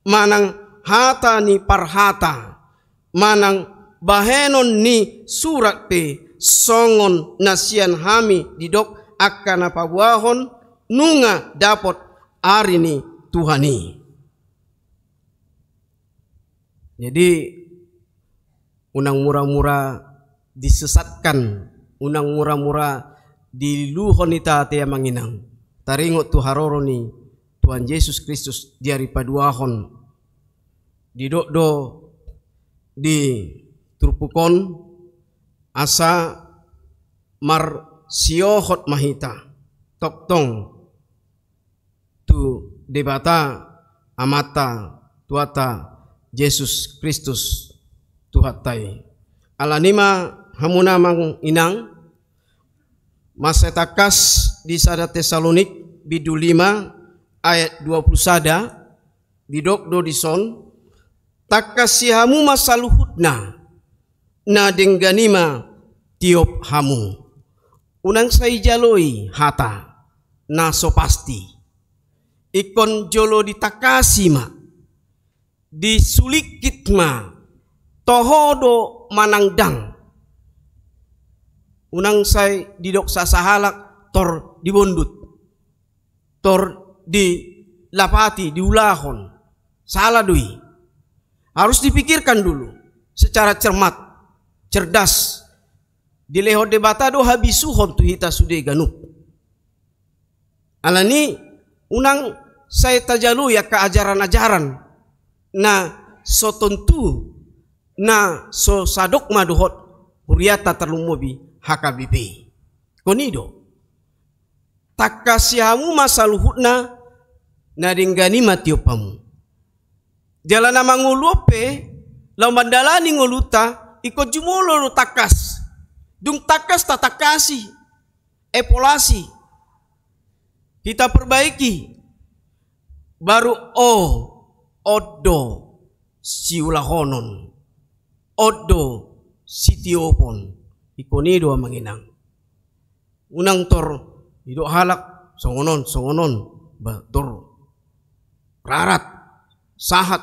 manang hata ni parhata, manang bahenon ni surat pe, songon na sian hami didok angka na paboahon nunga dapot ari ni Tuhan i. Jadi, unang mura-mura disesatkan, unang mura-mura dililuhon hita, ate amang inang, taringot tu haroro ni Tuhan Jesus Kristus di ari paduahon. Didok do di turpuk on, asa marsiohot ma hita tongtong tu Debata Amanta, Tuhanta Jesus Kristus Tuhanta i. Alani i ma, hamuna amang inang, mansai tangkas di sada Tessalonik bindu lima ayat dua pulu sada, didok do dison, tangkasi hamu ma saluhutna, na denggan i ma tiop hamu. Unang sai jaloi hata na so pasti. Ingkon jolo ditangkasi ma, disulingkit ma, toho do manang ndang. Unang sai didok sasahalak tor dibondut, tor dilapati, diulahon. Sala do i. Harus dipikirkan dulu secara cermat, cerdas. Dilehon Debata do habisuhon tu hita sude ganup. Alani i, unang sai tajaloi angka ajaran-ajaran na so tontu, na so sadogma dohot hurianta, tarlumobi H K B P. Ingkon i do. Tangkasi hamu ma saluhutna, na denggan i ma tiop hamu. Jala na mangolu on pe, laho mandalani ngolunta, ingkon jumolo do tangkas. Dung tangkas tatangkasi, evaluasi, kita perbaiki, baru, oh, on do siulahonon, on do sitiopon. Ingkon i do amang inang. Unang tor didok halak songon on, songon on, ba tor rarat, sahat,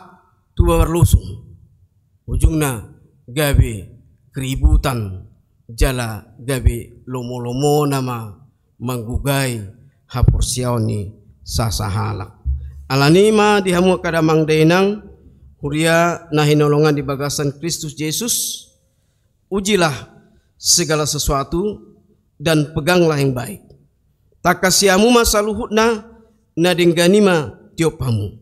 tuba marlosung. Ujungna gabe keributan, jala gabe lomo-lomona ma manggugai haporseaon ni sasahalak. Alani i ma di hamu angka damang dainang, huria na hinaholongan di bagasan Kristus Jesus, ujilah segala sesuatu dan peganglah yang baik. Tangkasi hamu ma saluhutna, na denggan i ma tiop hamu.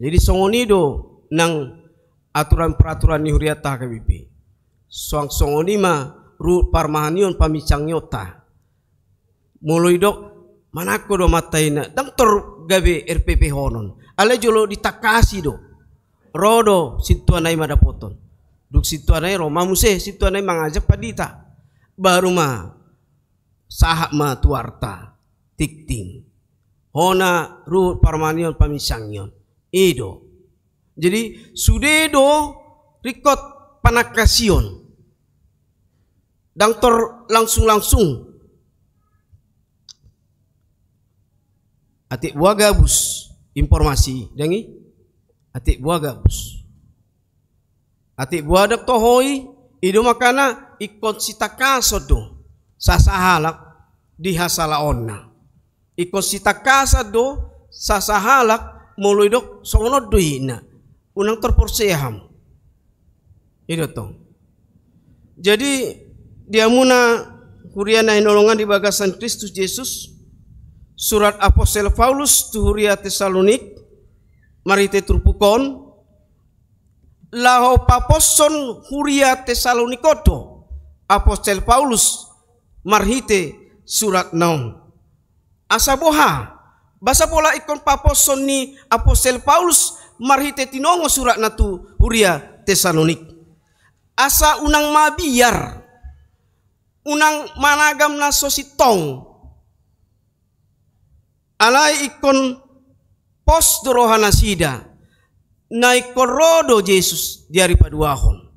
Jadi songon i do nang aturan peraturan ni hurianta H K B P. Suang songon i ma ruhut parmahanion paminsanionta. Molo didok manangko do amanta inna, ndang tor gabe R P P honon. Alai jolo ditangkasi do. Ro do sintua na i mandapothon. Dung sintua na i ro ma muse sintua na i mangajak pandita. Baru ma sahat ma tu arta tingting. Hona ruhut parmahangion paminsangion. I do. Jadi sude do ringkot panangkasion. Ndang tor langsung-langsung. Atik boha gabus informasi, dang i? Atik boha gabus. Atik boha dang toho i, i do makana ingkon sitangkason do sasahalak di hasalaonna. Ingkon sitangkasan do sasahalak molo idok songon on do i na. Unang tor porsea hamu. I do tong. Jadi di hamuna huria na hinaholongan di bagasan Kristus Jesus, surat Apostel Paulus tu huria Tesalonik marhite turpuk on, laho paposhon huria Tesalonik on do Apostel Paulus marhite suratna on. Asa boha? Boasa pola ingkon paposhon ni Apostel Paulus marhite tinongo suratna tu huria Tesalonik? Asa unang mabiar, unang managam na so sintong. Alai ingkon pos do roha nasida, na ingkon ro do Jesus di ari paduahon.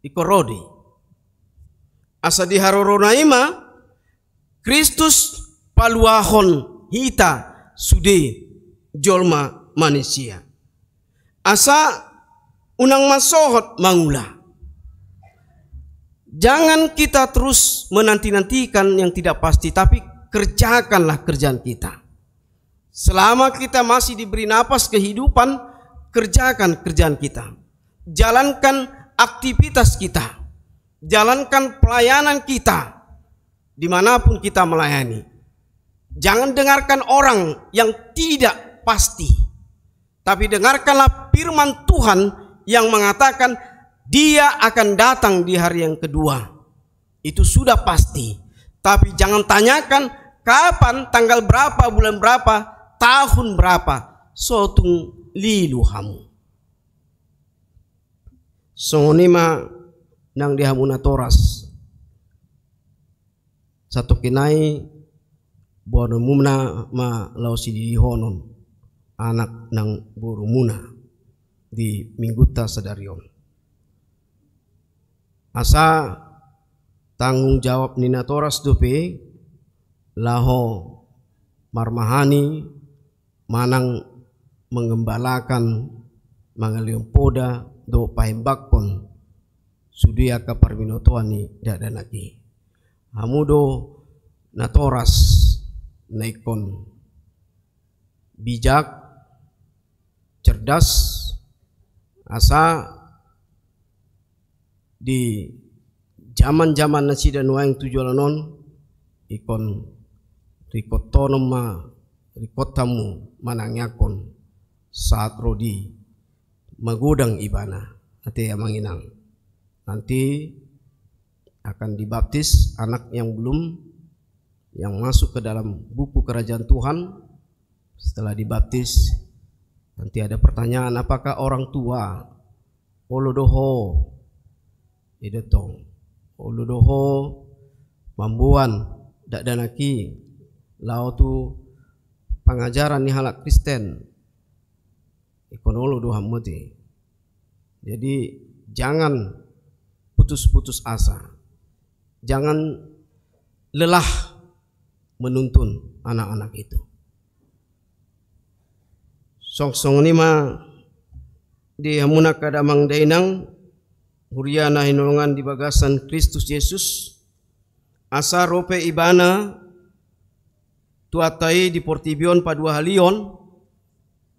Ingkon ro do i. Asa di harorona i ma Kristus paluahon hita sude jolma manisia. Asa unang mansohot mangula. Jangan kita terus menanti-nantikan yang tidak pasti, tapi kerjakanlah kerjaan kita. Selama kita masih diberi napas kehidupan, kerjakan kerjaan kita. Jalankan aktivitas kita. Jalankan pelayanan kita dimanapun kita melayani. Jangan dengarkan orang yang tidak pasti, tapi dengarkanlah firman Tuhan yang mengatakan Dia akan datang di hari yang kedua. Itu sudah pasti. Tapi jangan tanyakan kapan, tanggal berapa, bulan berapa, tahun berapa. So tung lilu hamu. Songon i ma nang di hamu natoras. Satongkin nai boanonmuna ma laho sididihonon anak nang borumuna di minggunta sadari on. Asa tanggung jawab ni natoras dope laho marmahani manang mengembalakan, mangalehon poda dohot paimbanghon sude angka parbinotoan ni dakdanak i. Hamu do natoras na ingkon bijak, cerdas, asa di jaman-jaman nasida nuaeng tu joloan on, ingkon ringkot hamu ma, ringkot hamu manangianghon sahat ro di magodang ibana, ate amang inang. Nanti akan dibaptis anak yang belum, yang masuk ke dalam buku kerajaan Tuhan, setelah dibaptis, nanti ada pertanyaan, apakah orang tua, olo do ho, i do tong, olo do ho mamboan dakdanak i laho tu pangajaran ni halak Kristen, ingkon olo do hamu ate. Jadi jangan putus-putus asa. Jangan lelah menuntun anak-anak itu. Songon i ma di hamuna angka damang dainang, huria na hinaholongan di bagasan Kristus Jesus, asa ro pe ibana Tuhanta i di portibi on paduahalihon,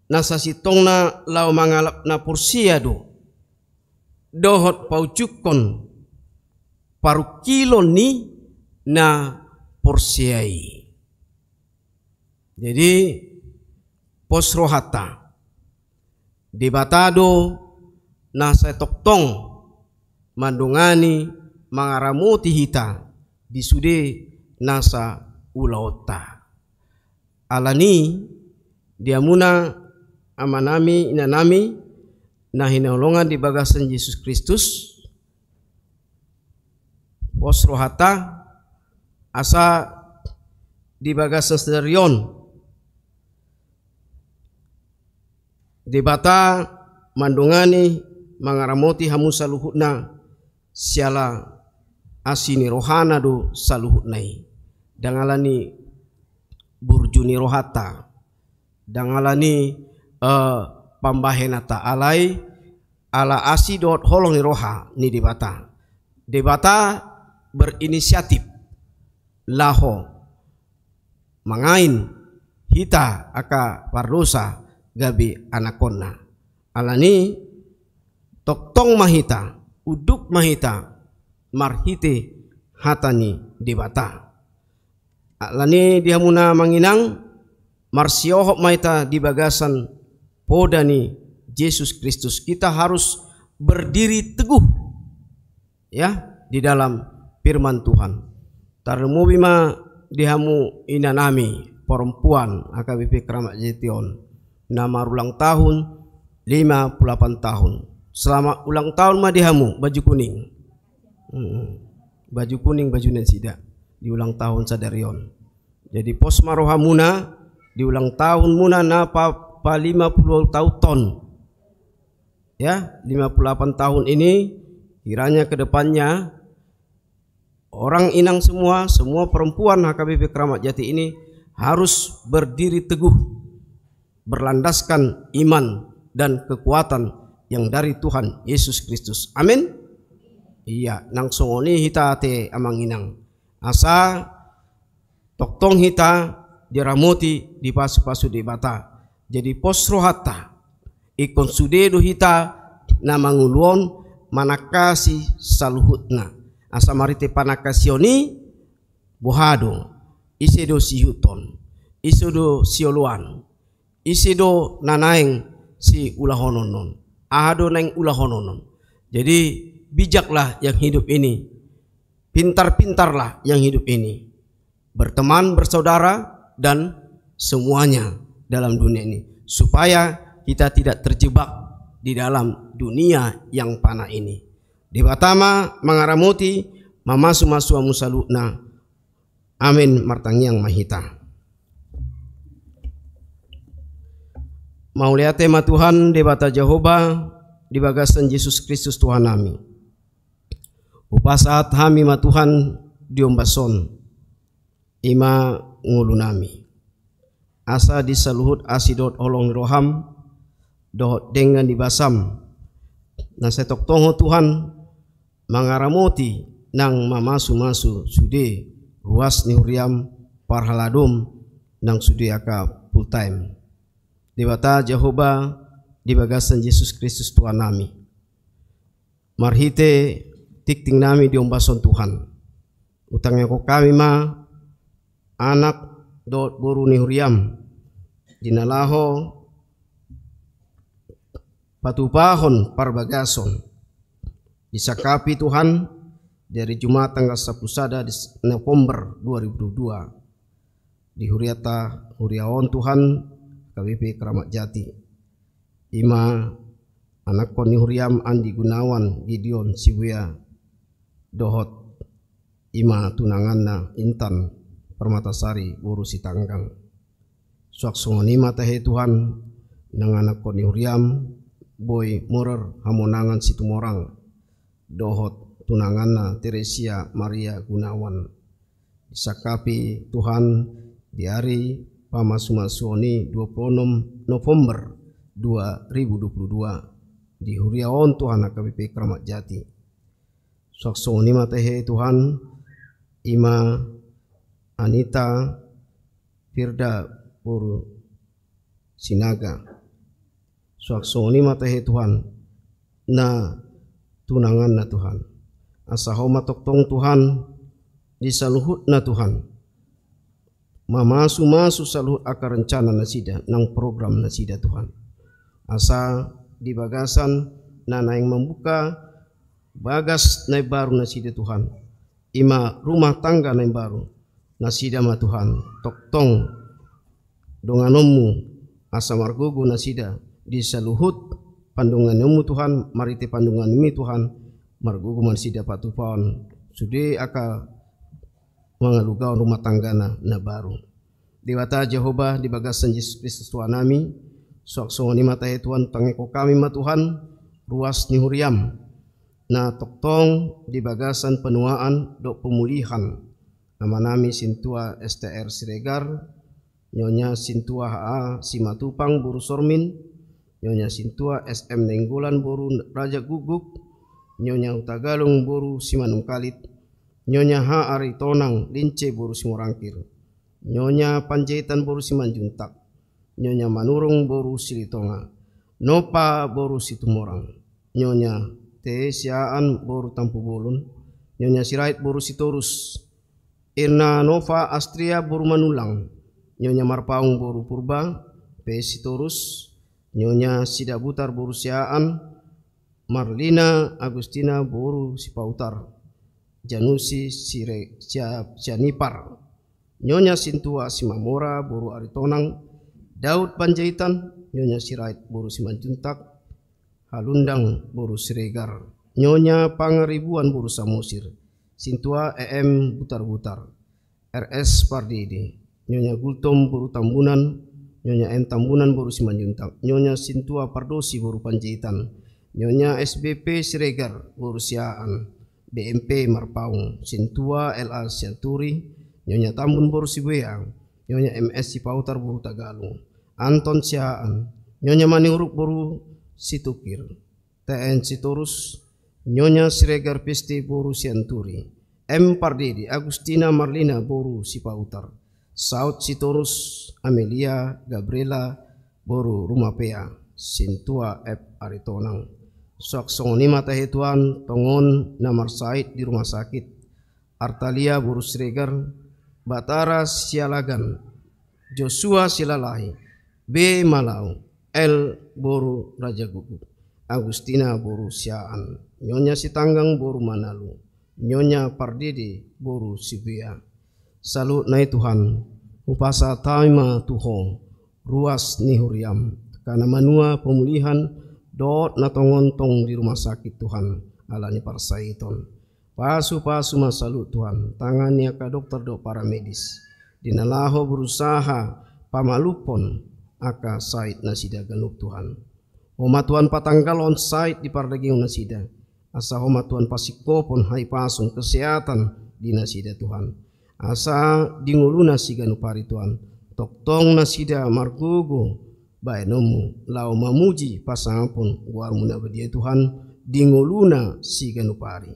na sasintongna laho mangalap na porsea do, dohot paujunghon parungkilon ni na porsea i. Jadi, pos rohanta. Debata do na sai tongtong mandongani, mangaramoti hita di sude nasa ulaonta. Alani i, di hamuna Amanami, inanami, na hinaholongan di bagasan Jesus Kristus, pos rohanta, asa di bagasan sadari on, Debata mandongani, mangaramoti hamu saluhutna, siala asi ni rohana do saluhutna i. Ndang ala ni burju ni rohanta, ndang ala ni, eh, pambahenanta, alai ala asi dohot holong ni roha ni Debata. Debata berinisiatif laho mangain hita angka pardosa gabe anakkonna. Alani tongtong ma hita, unduk ma hita marhite hata ni Debata. Alani di hamu na amang inang, marsiohot ma hita di bagasan poda ni Jesus Kristus. Kita harus berdiri teguh, ya, di dalam firman Tuhan. Tarlumobi ma di hamu inanami, perempuan H K B P Keramat Jati on, na marulang tahun lima puluh delapan tahun. Selamat ulang tahun ma di hamu, baju kuning. Hmm. Baju kuning, baju nasida di ulang tahun sadari on. Jadi pos ma rohamuna di ulang tahunmuna na pa, pa lima puluh tahun on. Ya, lima puluh delapan tahun ini, kiranya ke depannya orang inang semua, semua perempuan H K B P Keramat Jati ini harus berdiri teguh, berlandaskan iman dan kekuatan yang dari Tuhan Yesus Kristus. Amin. Iya, nang songon i hita ate amang inang. Asa tongtong hita diramoti, dipasupasu Debata. Jadi pos rohanta, ingkon sude do hita na mangolu on manangkasi saluhutna. Asa marhite panangkasion i, boha do, ise do siihuthon, ise do sioloan, ise do na naeng siulahonon on, aha do naeng ulahonon on. Jadi bijaklah yang hidup ini, pintar-pintarlah yang hidup ini, berteman, bersaudara, dan semuanya dalam dunia ini, supaya kita tidak terjebak di dalam dunia yang fana ini. Debata ma mangaramoti, mamasumasu hamu saluhutna. Amin. Martangiang ma hita. Mauliate ma Tuhan Debata Jahowa, di bagasan Jesus Kristus Tuhannami. Hupasahat hami ma Tuhan di ombas on, i ma ngolunami. Asa di saluhut asi dohot holong ni roham, dohot denggan ni basam, na sai tongtong Ho Tuhan mangaramoti nang mamasumasu sude ruas ni huriam, parhaladom, nang sude angka full time. Debata Jahowa, di bagasan Jesus Kristus Tuhannami. Marhite tingtingnami di ombas on Tuhan, hutangiangkon hami ma anak dohot boru ni huriam, di na laho patupahon parbagason. Disangkapi Tuhan, di ari Jumat tanggal sampulu sada di s-, November dua ribu dua puluh dua, di huriata, huria on Tuhan, H K B P Keramat Jati. I ma anakkon ni huriam Andi Gunawan, Gideon Sibuea, dohot i ma tunanganna Intan Permatasari boru Sitanggang. Suang songon i ma tahe Tuhan, nang anakkon ni huriam boi Morer Hamonangan Situmorang, dohot tunanganna Teresia Maria Gunawan. Disangkapi Tuhan di ari pamasumasuon i dua puluh onom November dua ribu dua puluh dua, di huria on Tuhan H K B P Keramat Jati. Suang songon i ma tahe Tuhan, i ma Anita Firda boru Sinaga. Suang songon i ma tahe Tuhan, na tunanganna Tuhan. Asa Ho ma tongtong Tuhan, di saluhutna Tuhan, mamasumasu saluhut angka rencana nasida, nang program nasida Tuhan. Asa di bagasan na naeng mambuka bagas na imbaru nasida Tuhan, i ma rumah tangga na imbaru nasida ma Tuhan, tongtong donganonmu, Asa margogo nasida di saluhut pandonganionmu Tuhan, marhite pandonganionmi Tuhan, margogo ma nasida patupaon sude angka mangalugaon rumah tanggana na baru. Debata Jahowa, di bagasan Jesus Kristus Tuhan nami, suang songon i ma tahe Tuhan, tangihon hami ma Tuhan ruas ni huriam na tongtong di bagasan panuaan dohot pamulihan amanami Sintua S T R Siregar, Nyonya Sintua H A Simatupang boru Sormin, Nyonya Sintua S M Nainggolan boru Raja Guguk, Nyonya Hutagalung boru Simanungkalit, Nyonya H Aritonang Lince boru Simorangkir, Nyonya Panjaitan boru Simanjuntak, Nyonya Manurung boru Silitonga, Nopa boru Situmorang, Nyonya T Siaan boru Tampubolon, Nyonya Sirait boru Sitorus, Irna Nova Astria boru Manulang, Nyonya Marpaung boru Purba pe Sitorus, Nyonya Sidabutar boru Siaan, Marlina Agustina boru Sipautar, Janusi Sire-, Sia-, Sianipar, Nyonya Sintua Simamora boru Aritonang, Daud Panjaitan, Nyonya Sirait boru Simanjuntak, Halundang boru Siregar, Nyonya Pangaribuan boru Samosir, Sintua E M Butarbutar, R S Pardede, Nyonya Gultom boru Tambunan, Nyonya M Tambunan boru Simanjuntak, Nyonya Sintua Pardosi boru Panjaitan, Nyonya S B P Siregar boru Siaan, B M P Marpaung, Sintua L A Sianturi, Nyonya Tambun boru Sibuea, Nyonya M S Sipautar boru Tagalung, Anton Siaan, Nyonya Maniuruk boru Situkir, T N Sitorus, Nyonya Siregar Peste boru Sianturi, M Pardede, Agustina Marlina boru Sipautar, Saud Sitorus, Amelia Gabriela boru Rumapea, Sintua F Aritonang. Suang songon i ma tahe Tuhan tongon na marsahit di rumah sakit, Artalia boru Siregar, Batara Sialagan, Joshua Silalahi, B Malau, L boru Raja Guguk, Agustina boru Siaan, Nyonya Sitanggang boru Manalu, Nyonya Pardede boru Sibuea. Saluhutna i Tuhan, hupasahat hami ma tu Ho ruas ni huriam, angka na manuan pamulihan dohot na tongon tong di rumah sakit Tuhan ala ni parsahiton. Pasupasu ma saluhut Tuhan, tangan ni angka dokter dohot paramedis di na laho berusaha pamalumhon angka sahit nasida ganup Tuhan. Ho ma Tuhan patanggalhon sahit di pardagingon nasida, asa Ho ma Tuhan pasingkophon hahipason kesehatan di nasida Tuhan. Asa di ngoluna siganup ari Tuhan, tongtong nasida margogo bahenonmu laho mamuji pasangaphon goarmu na badia Tuhan di ngoluna siganup ari.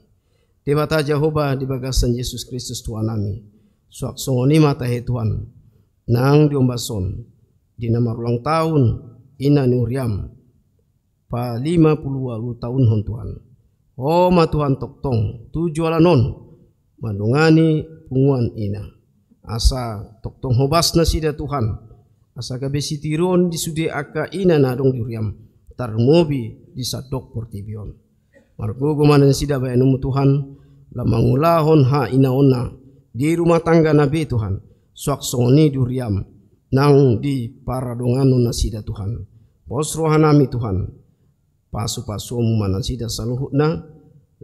Debata Jahowa, di bagasan Jesus Kristus Tuhan nami, suang songon i ma tahe Tuhan, nang di ombas on, di na marulang tahun ina ni huriam, palima pulu ualu tahun hon Tuhan. Ho ma Tuhan tongtong tu joloan on mandongani punguan ina. Asa tongtong hobas nasida Tuhan, asa gabe sitiruon di sude angka ina na adong di huriam, tarlumobi di sandok portibi on. Margogo ma nasida bahenonmu Tuhan, laho mangulahon hainaonna di rumah tanggana be Tuhan, suang songon i di huriam nang di paradonganon nasida Tuhan. Pos rohanami Tuhan, pasupasuonmu ma nasida saluhutna,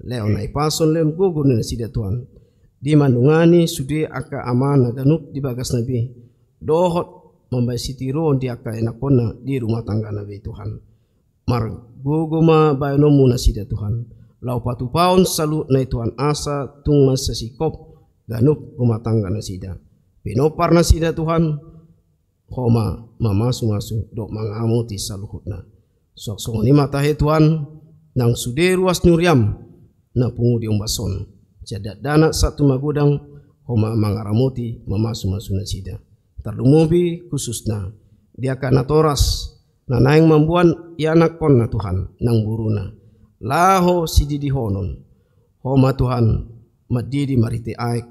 lehon hahipason, lehon gogo ni nasida Tuhan, di mandongani sude angka amana ganup di bagasna be, dohot mambahen sitiruon di angka ianakhonna di rumah tanggana be Tuhan. Margogo ma bahenonmu nasida Tuhan, laho patupahon saluhutna i Tuhan, asa tung mansai singkop ganup rumah tangga nasida. Pinompar nasida Tuhan, Ho ma mamasumasu dohot mangaramoti saluhutna. Suang songon i ma tahe Tuhan, nang sude ruas ni huriam na pungu di ombas on, sian dakdanak sahat tu magodang, Ho ma mangaramoti mamasumasu nasida. Tarlumobi khususna di angka natoras na naeng mamboan ianakhonna Tuhan nang boruna laho sididihonon. Ho ma Tuhan mandidi marhite aek,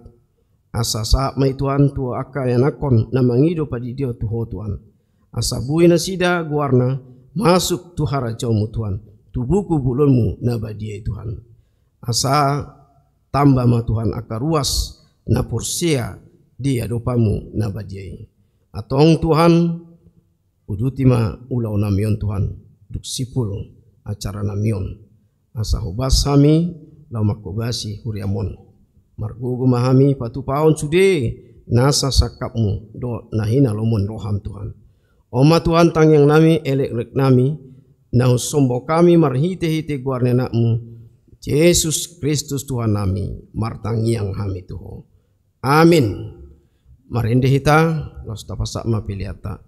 asa sahat ma i Tuhan tu angka ianakhon na mangido padidion tu Ho Tuhan, asa boi nasida goarna masuk tu harajaonmu Tuhan, tu buku bolonmu na badia i Tuhan. Asa tamba ma Tuhan angka ruas na porsea di adopanmu na badia i. Antong Tuhan, Uduti ma ulaonnami on Tuhan, dung simpul acaranami on. Asa hobas hami, laho manghobasi huriam on. Margogo ma hami patupahon sude nasa sangkapmu dohot na hinalomoan ni roham Tuhan. On ma Tuhan tangiangnami, elekeleknami, na husombahon hami marhitehite goar ni Anakmu, Jesus Kristus Tuhannami, martangiang hami tu Ho. Amin. Marende hita, laos tapasahat ma peleanta.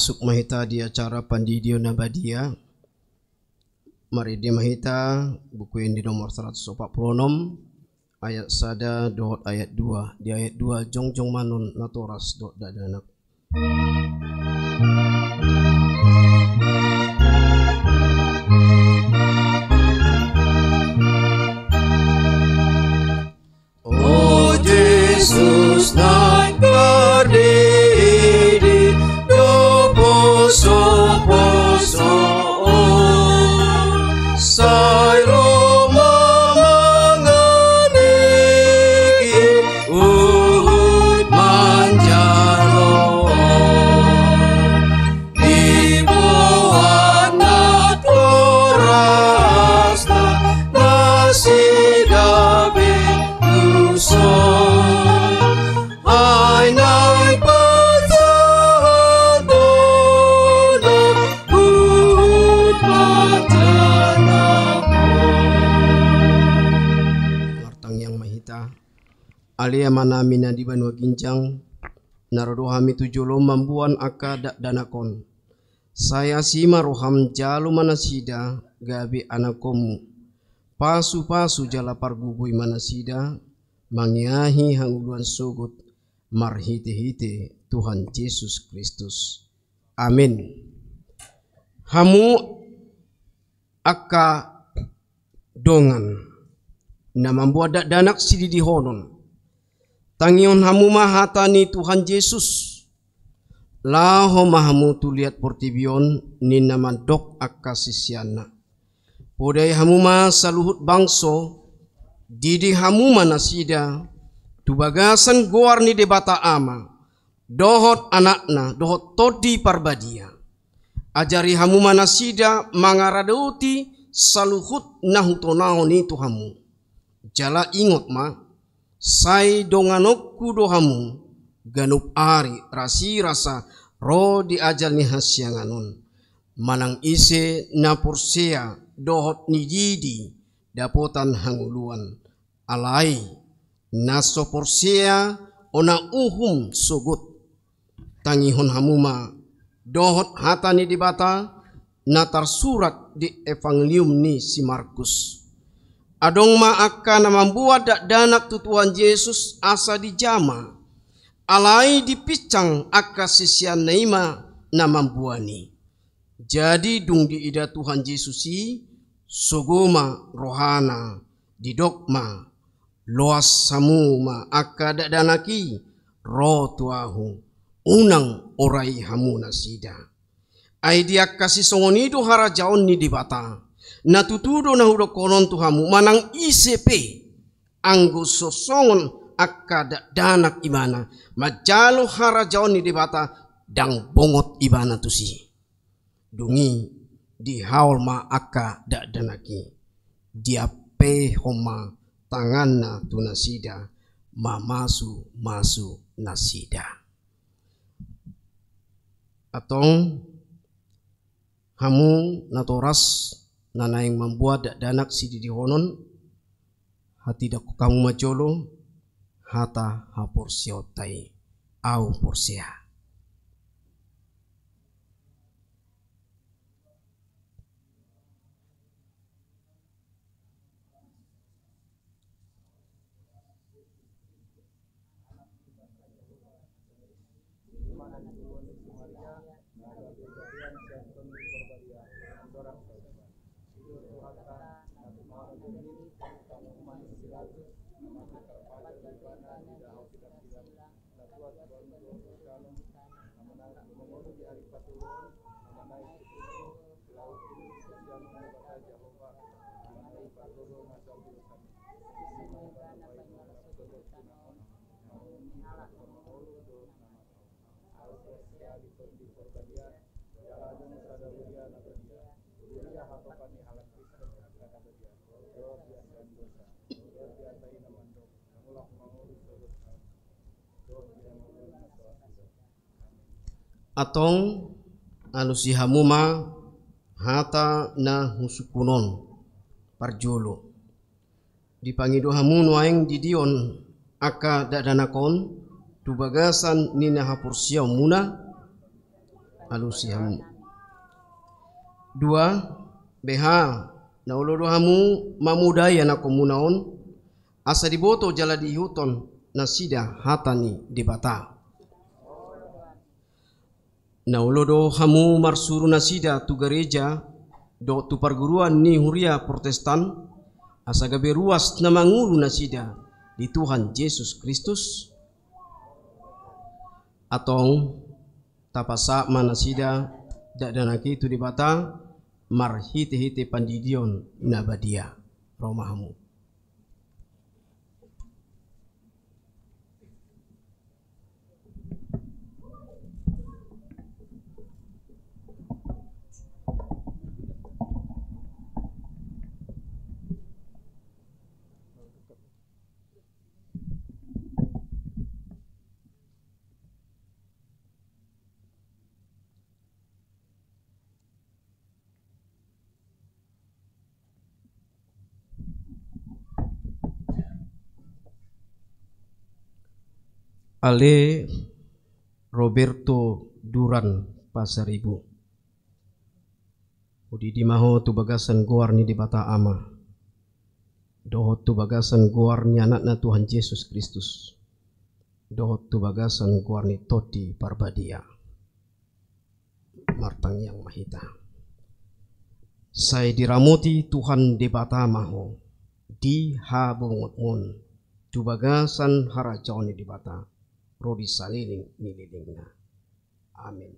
Masuk ma hita di acara pandidion na badia. Marende ma hita Buku Ende nomor saratus opat pulu onom, ayat sada dohot ayat dua. Di ayat dua jongjong ma annon natoras dohot dakdanak. O Jesus, naeng pardidi do poso-poso on, sai ro ma mangalehon huhut manjalo on. Diboan natorasna nasida be tuson, ai naeng pasahat do na huhut manjalo on. Martangiang ma hita. Ale Amanami na di banua ginjang, na ro do hami tu jolom mamboan angka dakdanak on. Sai asi ma roham, jalo ma nasida gabe anakonmu. Pasu-pasu jala pargogoi ma nasida, mangiahi hangoluan sogot marhite-hite Tuhan Jesus Kristus. Amen. Hamu angka dongan na mamboan dakdanak sididihonon, tangihon hamu ma hata ni Tuhan Jesus. Laho ma hamu tu liat portibi on, ninna mandok angka siseanna. Podai hamu ma saluhut bangso, didi hamu ma nasida tu bagasan goar ni Debata Ama, dohot Anakna, dohot Tondi Parbadia. Ajari hamu ma nasida mangaradoti saluhut na hutonahon i tu hamu. Jala ingot ma, sai donganonku do hamu, ganup ari rasirasa ro di ajal ni hasiangan on. Manang ise na porsea dohot nididi dapotan hangoluan. Alai na so porsea, ona uhum sogot. Tangihon hamu ma dohot hata ni Debata na tarsurat di Evangelium ni si Markus. Adong ma angka na mamboan dakdanak tu Tuhan Jesus asa dijama. Alai dipinsang angka siseanna i ma na mamboan i. Jadi dung diida Tuhan Jesus i, sogo ma rohana, didok ma, "Loas hamu ma angka dakdanak i ro tu ahu, unang orai hamu nasida. Ai di angka sisongon i do harajaon ni Debata. Na tutu do na hudokhon on tu hamu, manang ise pe, anggo so songon angka dakdanak ibana manjalo harajaon ni Debata, ndang bongot ibana tusi." Dung i dihaol ma angka dakdanak i, diampehon ma tanganna tu nasida, mamasumasu nasida. Antong hamu natoras na naeng mamboan dakdanak sididihonon, hatindangkon hamu ma jolo hata haporseaonta i, "Ahu porsea." Antong alusi hamu ma hata na husungkun on parjolo. Dipangido hamu nuaeng didion angka dakdanak on tu bagasan ni na haporseaonmuna. alusi hamu. Dua, beha, na olo do hamu mamodai anakkonmuna on, asa diboto jala diihuthon nasida hata ni Debata. Na olo do hamu marsuru nasida tu gareja dohot tu parguruan ni huria Protestan, asa gabe ruas na mangolu nasida di Tuhan Jesus Kristus? Antong, tapasahat ma nasida dakdanak i tu Debata marhitehite pandidion na badia. Ro ma hamu. Ale Roberto Duran Pasaribu. Hudidi ma ho tu bagasan goar ni Debata Ama, dohot tu bagasan goar ni Anakna Tuhan Jesus Kristus, dohot tu bagasan goar ni Tondi Parbadia. Martangiang ma hita. Sai diramoti Tuhan Debata ma ho di habongotmon tu bagasan harajaon ni Debata ro di saleleng ni lelengna. Amin.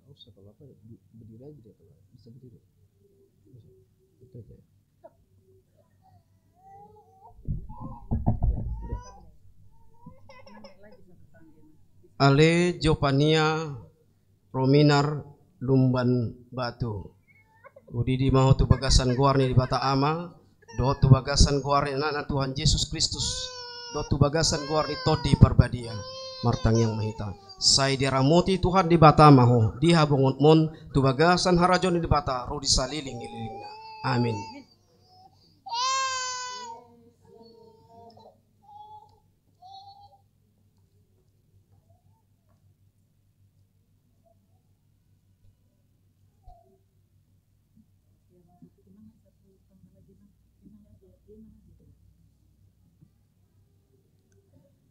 Nggak usah, kalau apa, berdiri aja dia, kalau bisa berdiri. Itu aja. Ale Jopania Rominar Lumban Batu. Hudidi ma ho tu bagasan goar ni Debata Ama, dohot tu bagasan goar ni Anakna Tuhan Jesus Kristus, dohot tu bagasan goar ni Tondi Parbadia. Martangiang ma hita. Sai diramoti Tuhan Debata ma ho di habongotmon tu bagasan harajaon ni Debata ro di saleleng ni lelengna. Amin.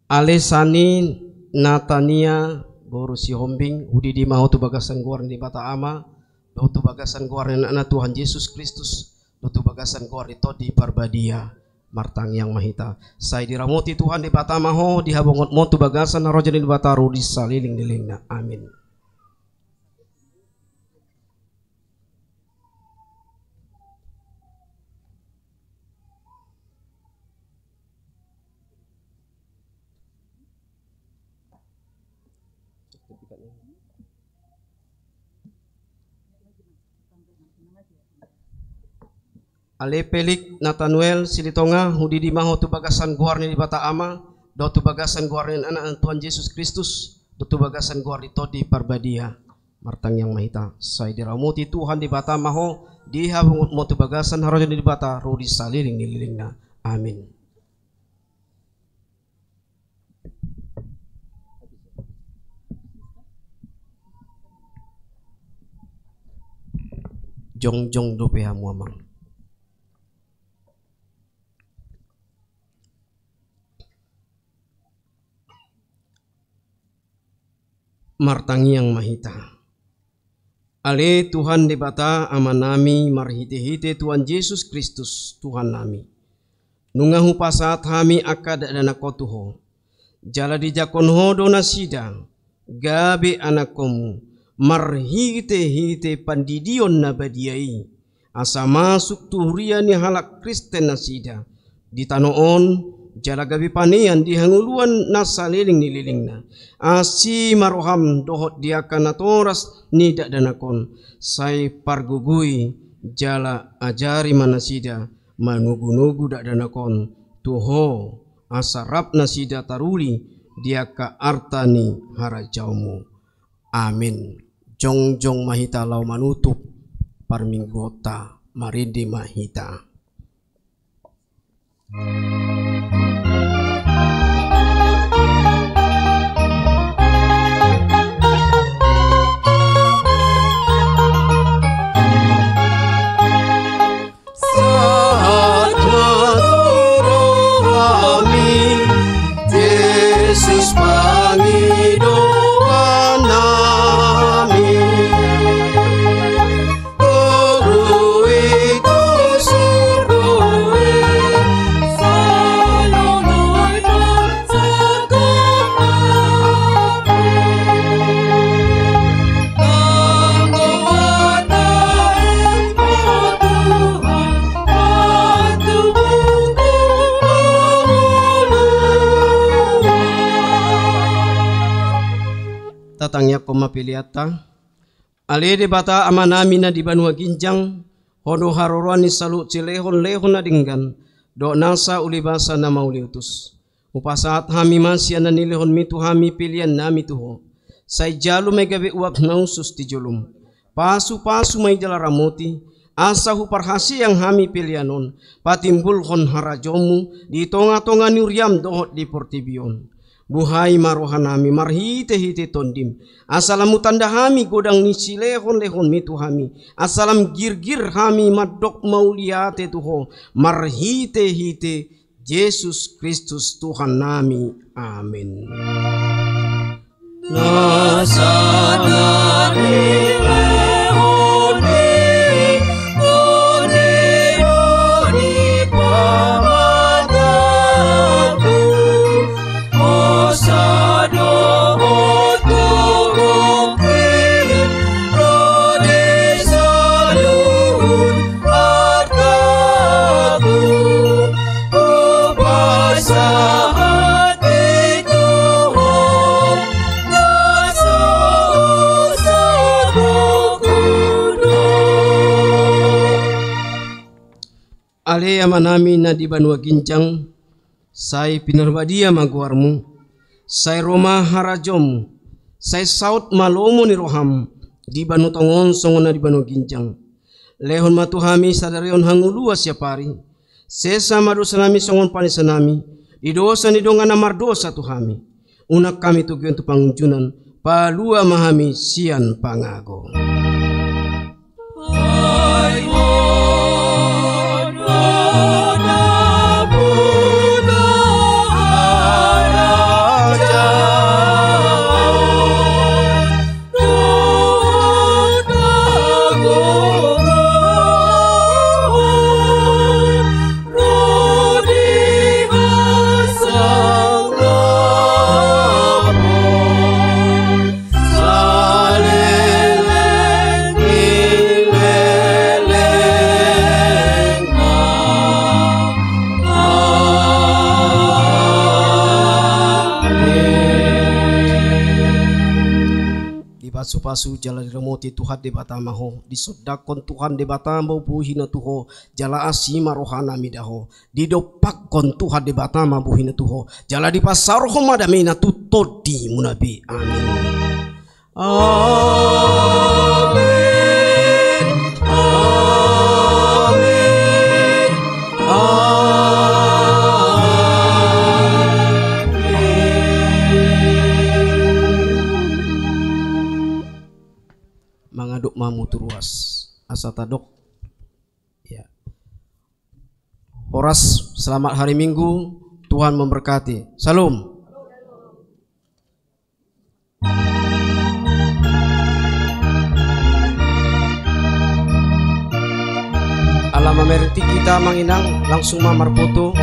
Ale Sani Natania boru Sihombing, hudidi ma ho tu bagasan goar ni Debata Ama, dohot tu bagasan goar ni Anakna Tuhan Jesus Kristus, dohot tu bagasan goar ni Tondi Parbadia. Martangiang ma hita. Sai diramoti Tuhan Debata ma ho di habongotmon tu bagasan harajaon ni Debata ro di saleleng ni lelengna. Amin. Ale Pelik Nathanael Silitonga, hudidi ma ho tu bagasan goar ni Debata Ama, dohot tu bagasan goar ni Anakna Tuhan Jesus Kristus, dohot tu bagasan goar ni Tondi Parbadia. Martangiang ma hita. Sai diramoti Tuhan Debata ma ho di habongotmon tu bagasan harajaon ni Debata ro di saleleng ni lelengna. Amin. Jongjong dope hamu, Amang. Martangiang ma hita. Ale Tuhan Debata Amanami, marhitehite Tuhan Jesus Kristus Tuhannami, nunga hupasahat hami angka dakdanak on tu Ho, jala dijangkon Ho do nasida gabe anakkonmu marhitehite pandidion na badia i, asa masuk tu huria ni halak Kristen nasida di tano on, jala gabe panean di hangoluan na saleleng ni lelengna. Asi ma roham dohot di angka natoras ni dakdanak on, sai pargogoi jala ajari ma nasida manogunogu dakdanak on tu Ho, asa rap nasida taruli di angka arta ni harajaonMu. Amen. Jongjong ma hita laho manutup parmingguonta, marende ma hita. Sahat ma tu rohami, Jesus pangidoannami. Tatangiangkon ma peleanta. Ale Debata Amanami na di banua ginjang, Ho do haroroan ni saluhut silehonlehon na denggan dohot nasa ulibasa na mauliutus. Hupasahat hami ma sian na nilehonMi tu hami peleannami tu Ho. Sai jalu ma i gabe uap na hushus di jolom. Pasupasu ma i jala ramoti, asa huparhaseang hami pelean on patimbulhon harajaonMu di tongatonga ni huriaM dohot di portibi on. Buhai ma rohanami marhitehite TondiM, asa lam hutanda hami godang ni silehonlehonMi tu hami, asa lam girgir hami mandok mauliate tu Ho marhitehite Jesus Kristus Tuhannami. Amen. Na sada nilehonMi, boni-boni pamanggaku, hosa do Ho tu rohangku, ro di saluhut artaku, hupasahat i tu Ho, na so husarokku do. Ale Amanami na di banua ginjang, sai pinarbadia ma goarMu, sai ro ma harajaonMu, sai saut ma lomo ni rohaM di banua tonga on songon na di banua ginjang. Lehon ma tu hami sadari on hangoluan siapari. Sesa ma dosanami songon panesanami di dosa ni dongan na mardosa tu hami. Unang hami togihon tu pangunjunan, palua ma hami sian pangago. Dipasupasu jala diramoti Tuhan Debata ma ho, disondangkon Tuhan Debata ma bohina tu ho, jala asi ma rohana mida ho, didompakkon Tuhan Debata ma bohina tu ho, jala dipasaorhon ma dameNa tu tondimuna be. Amin. Amin. Amin. Amin. Mangadop ma hamu tu ruas, asa tadok. Ya. Horas, selamat hari Minggu, Tuhan memberkati. Syalom. Ala mamereng tingki hita, Amang Inang, langsung ma marfoto.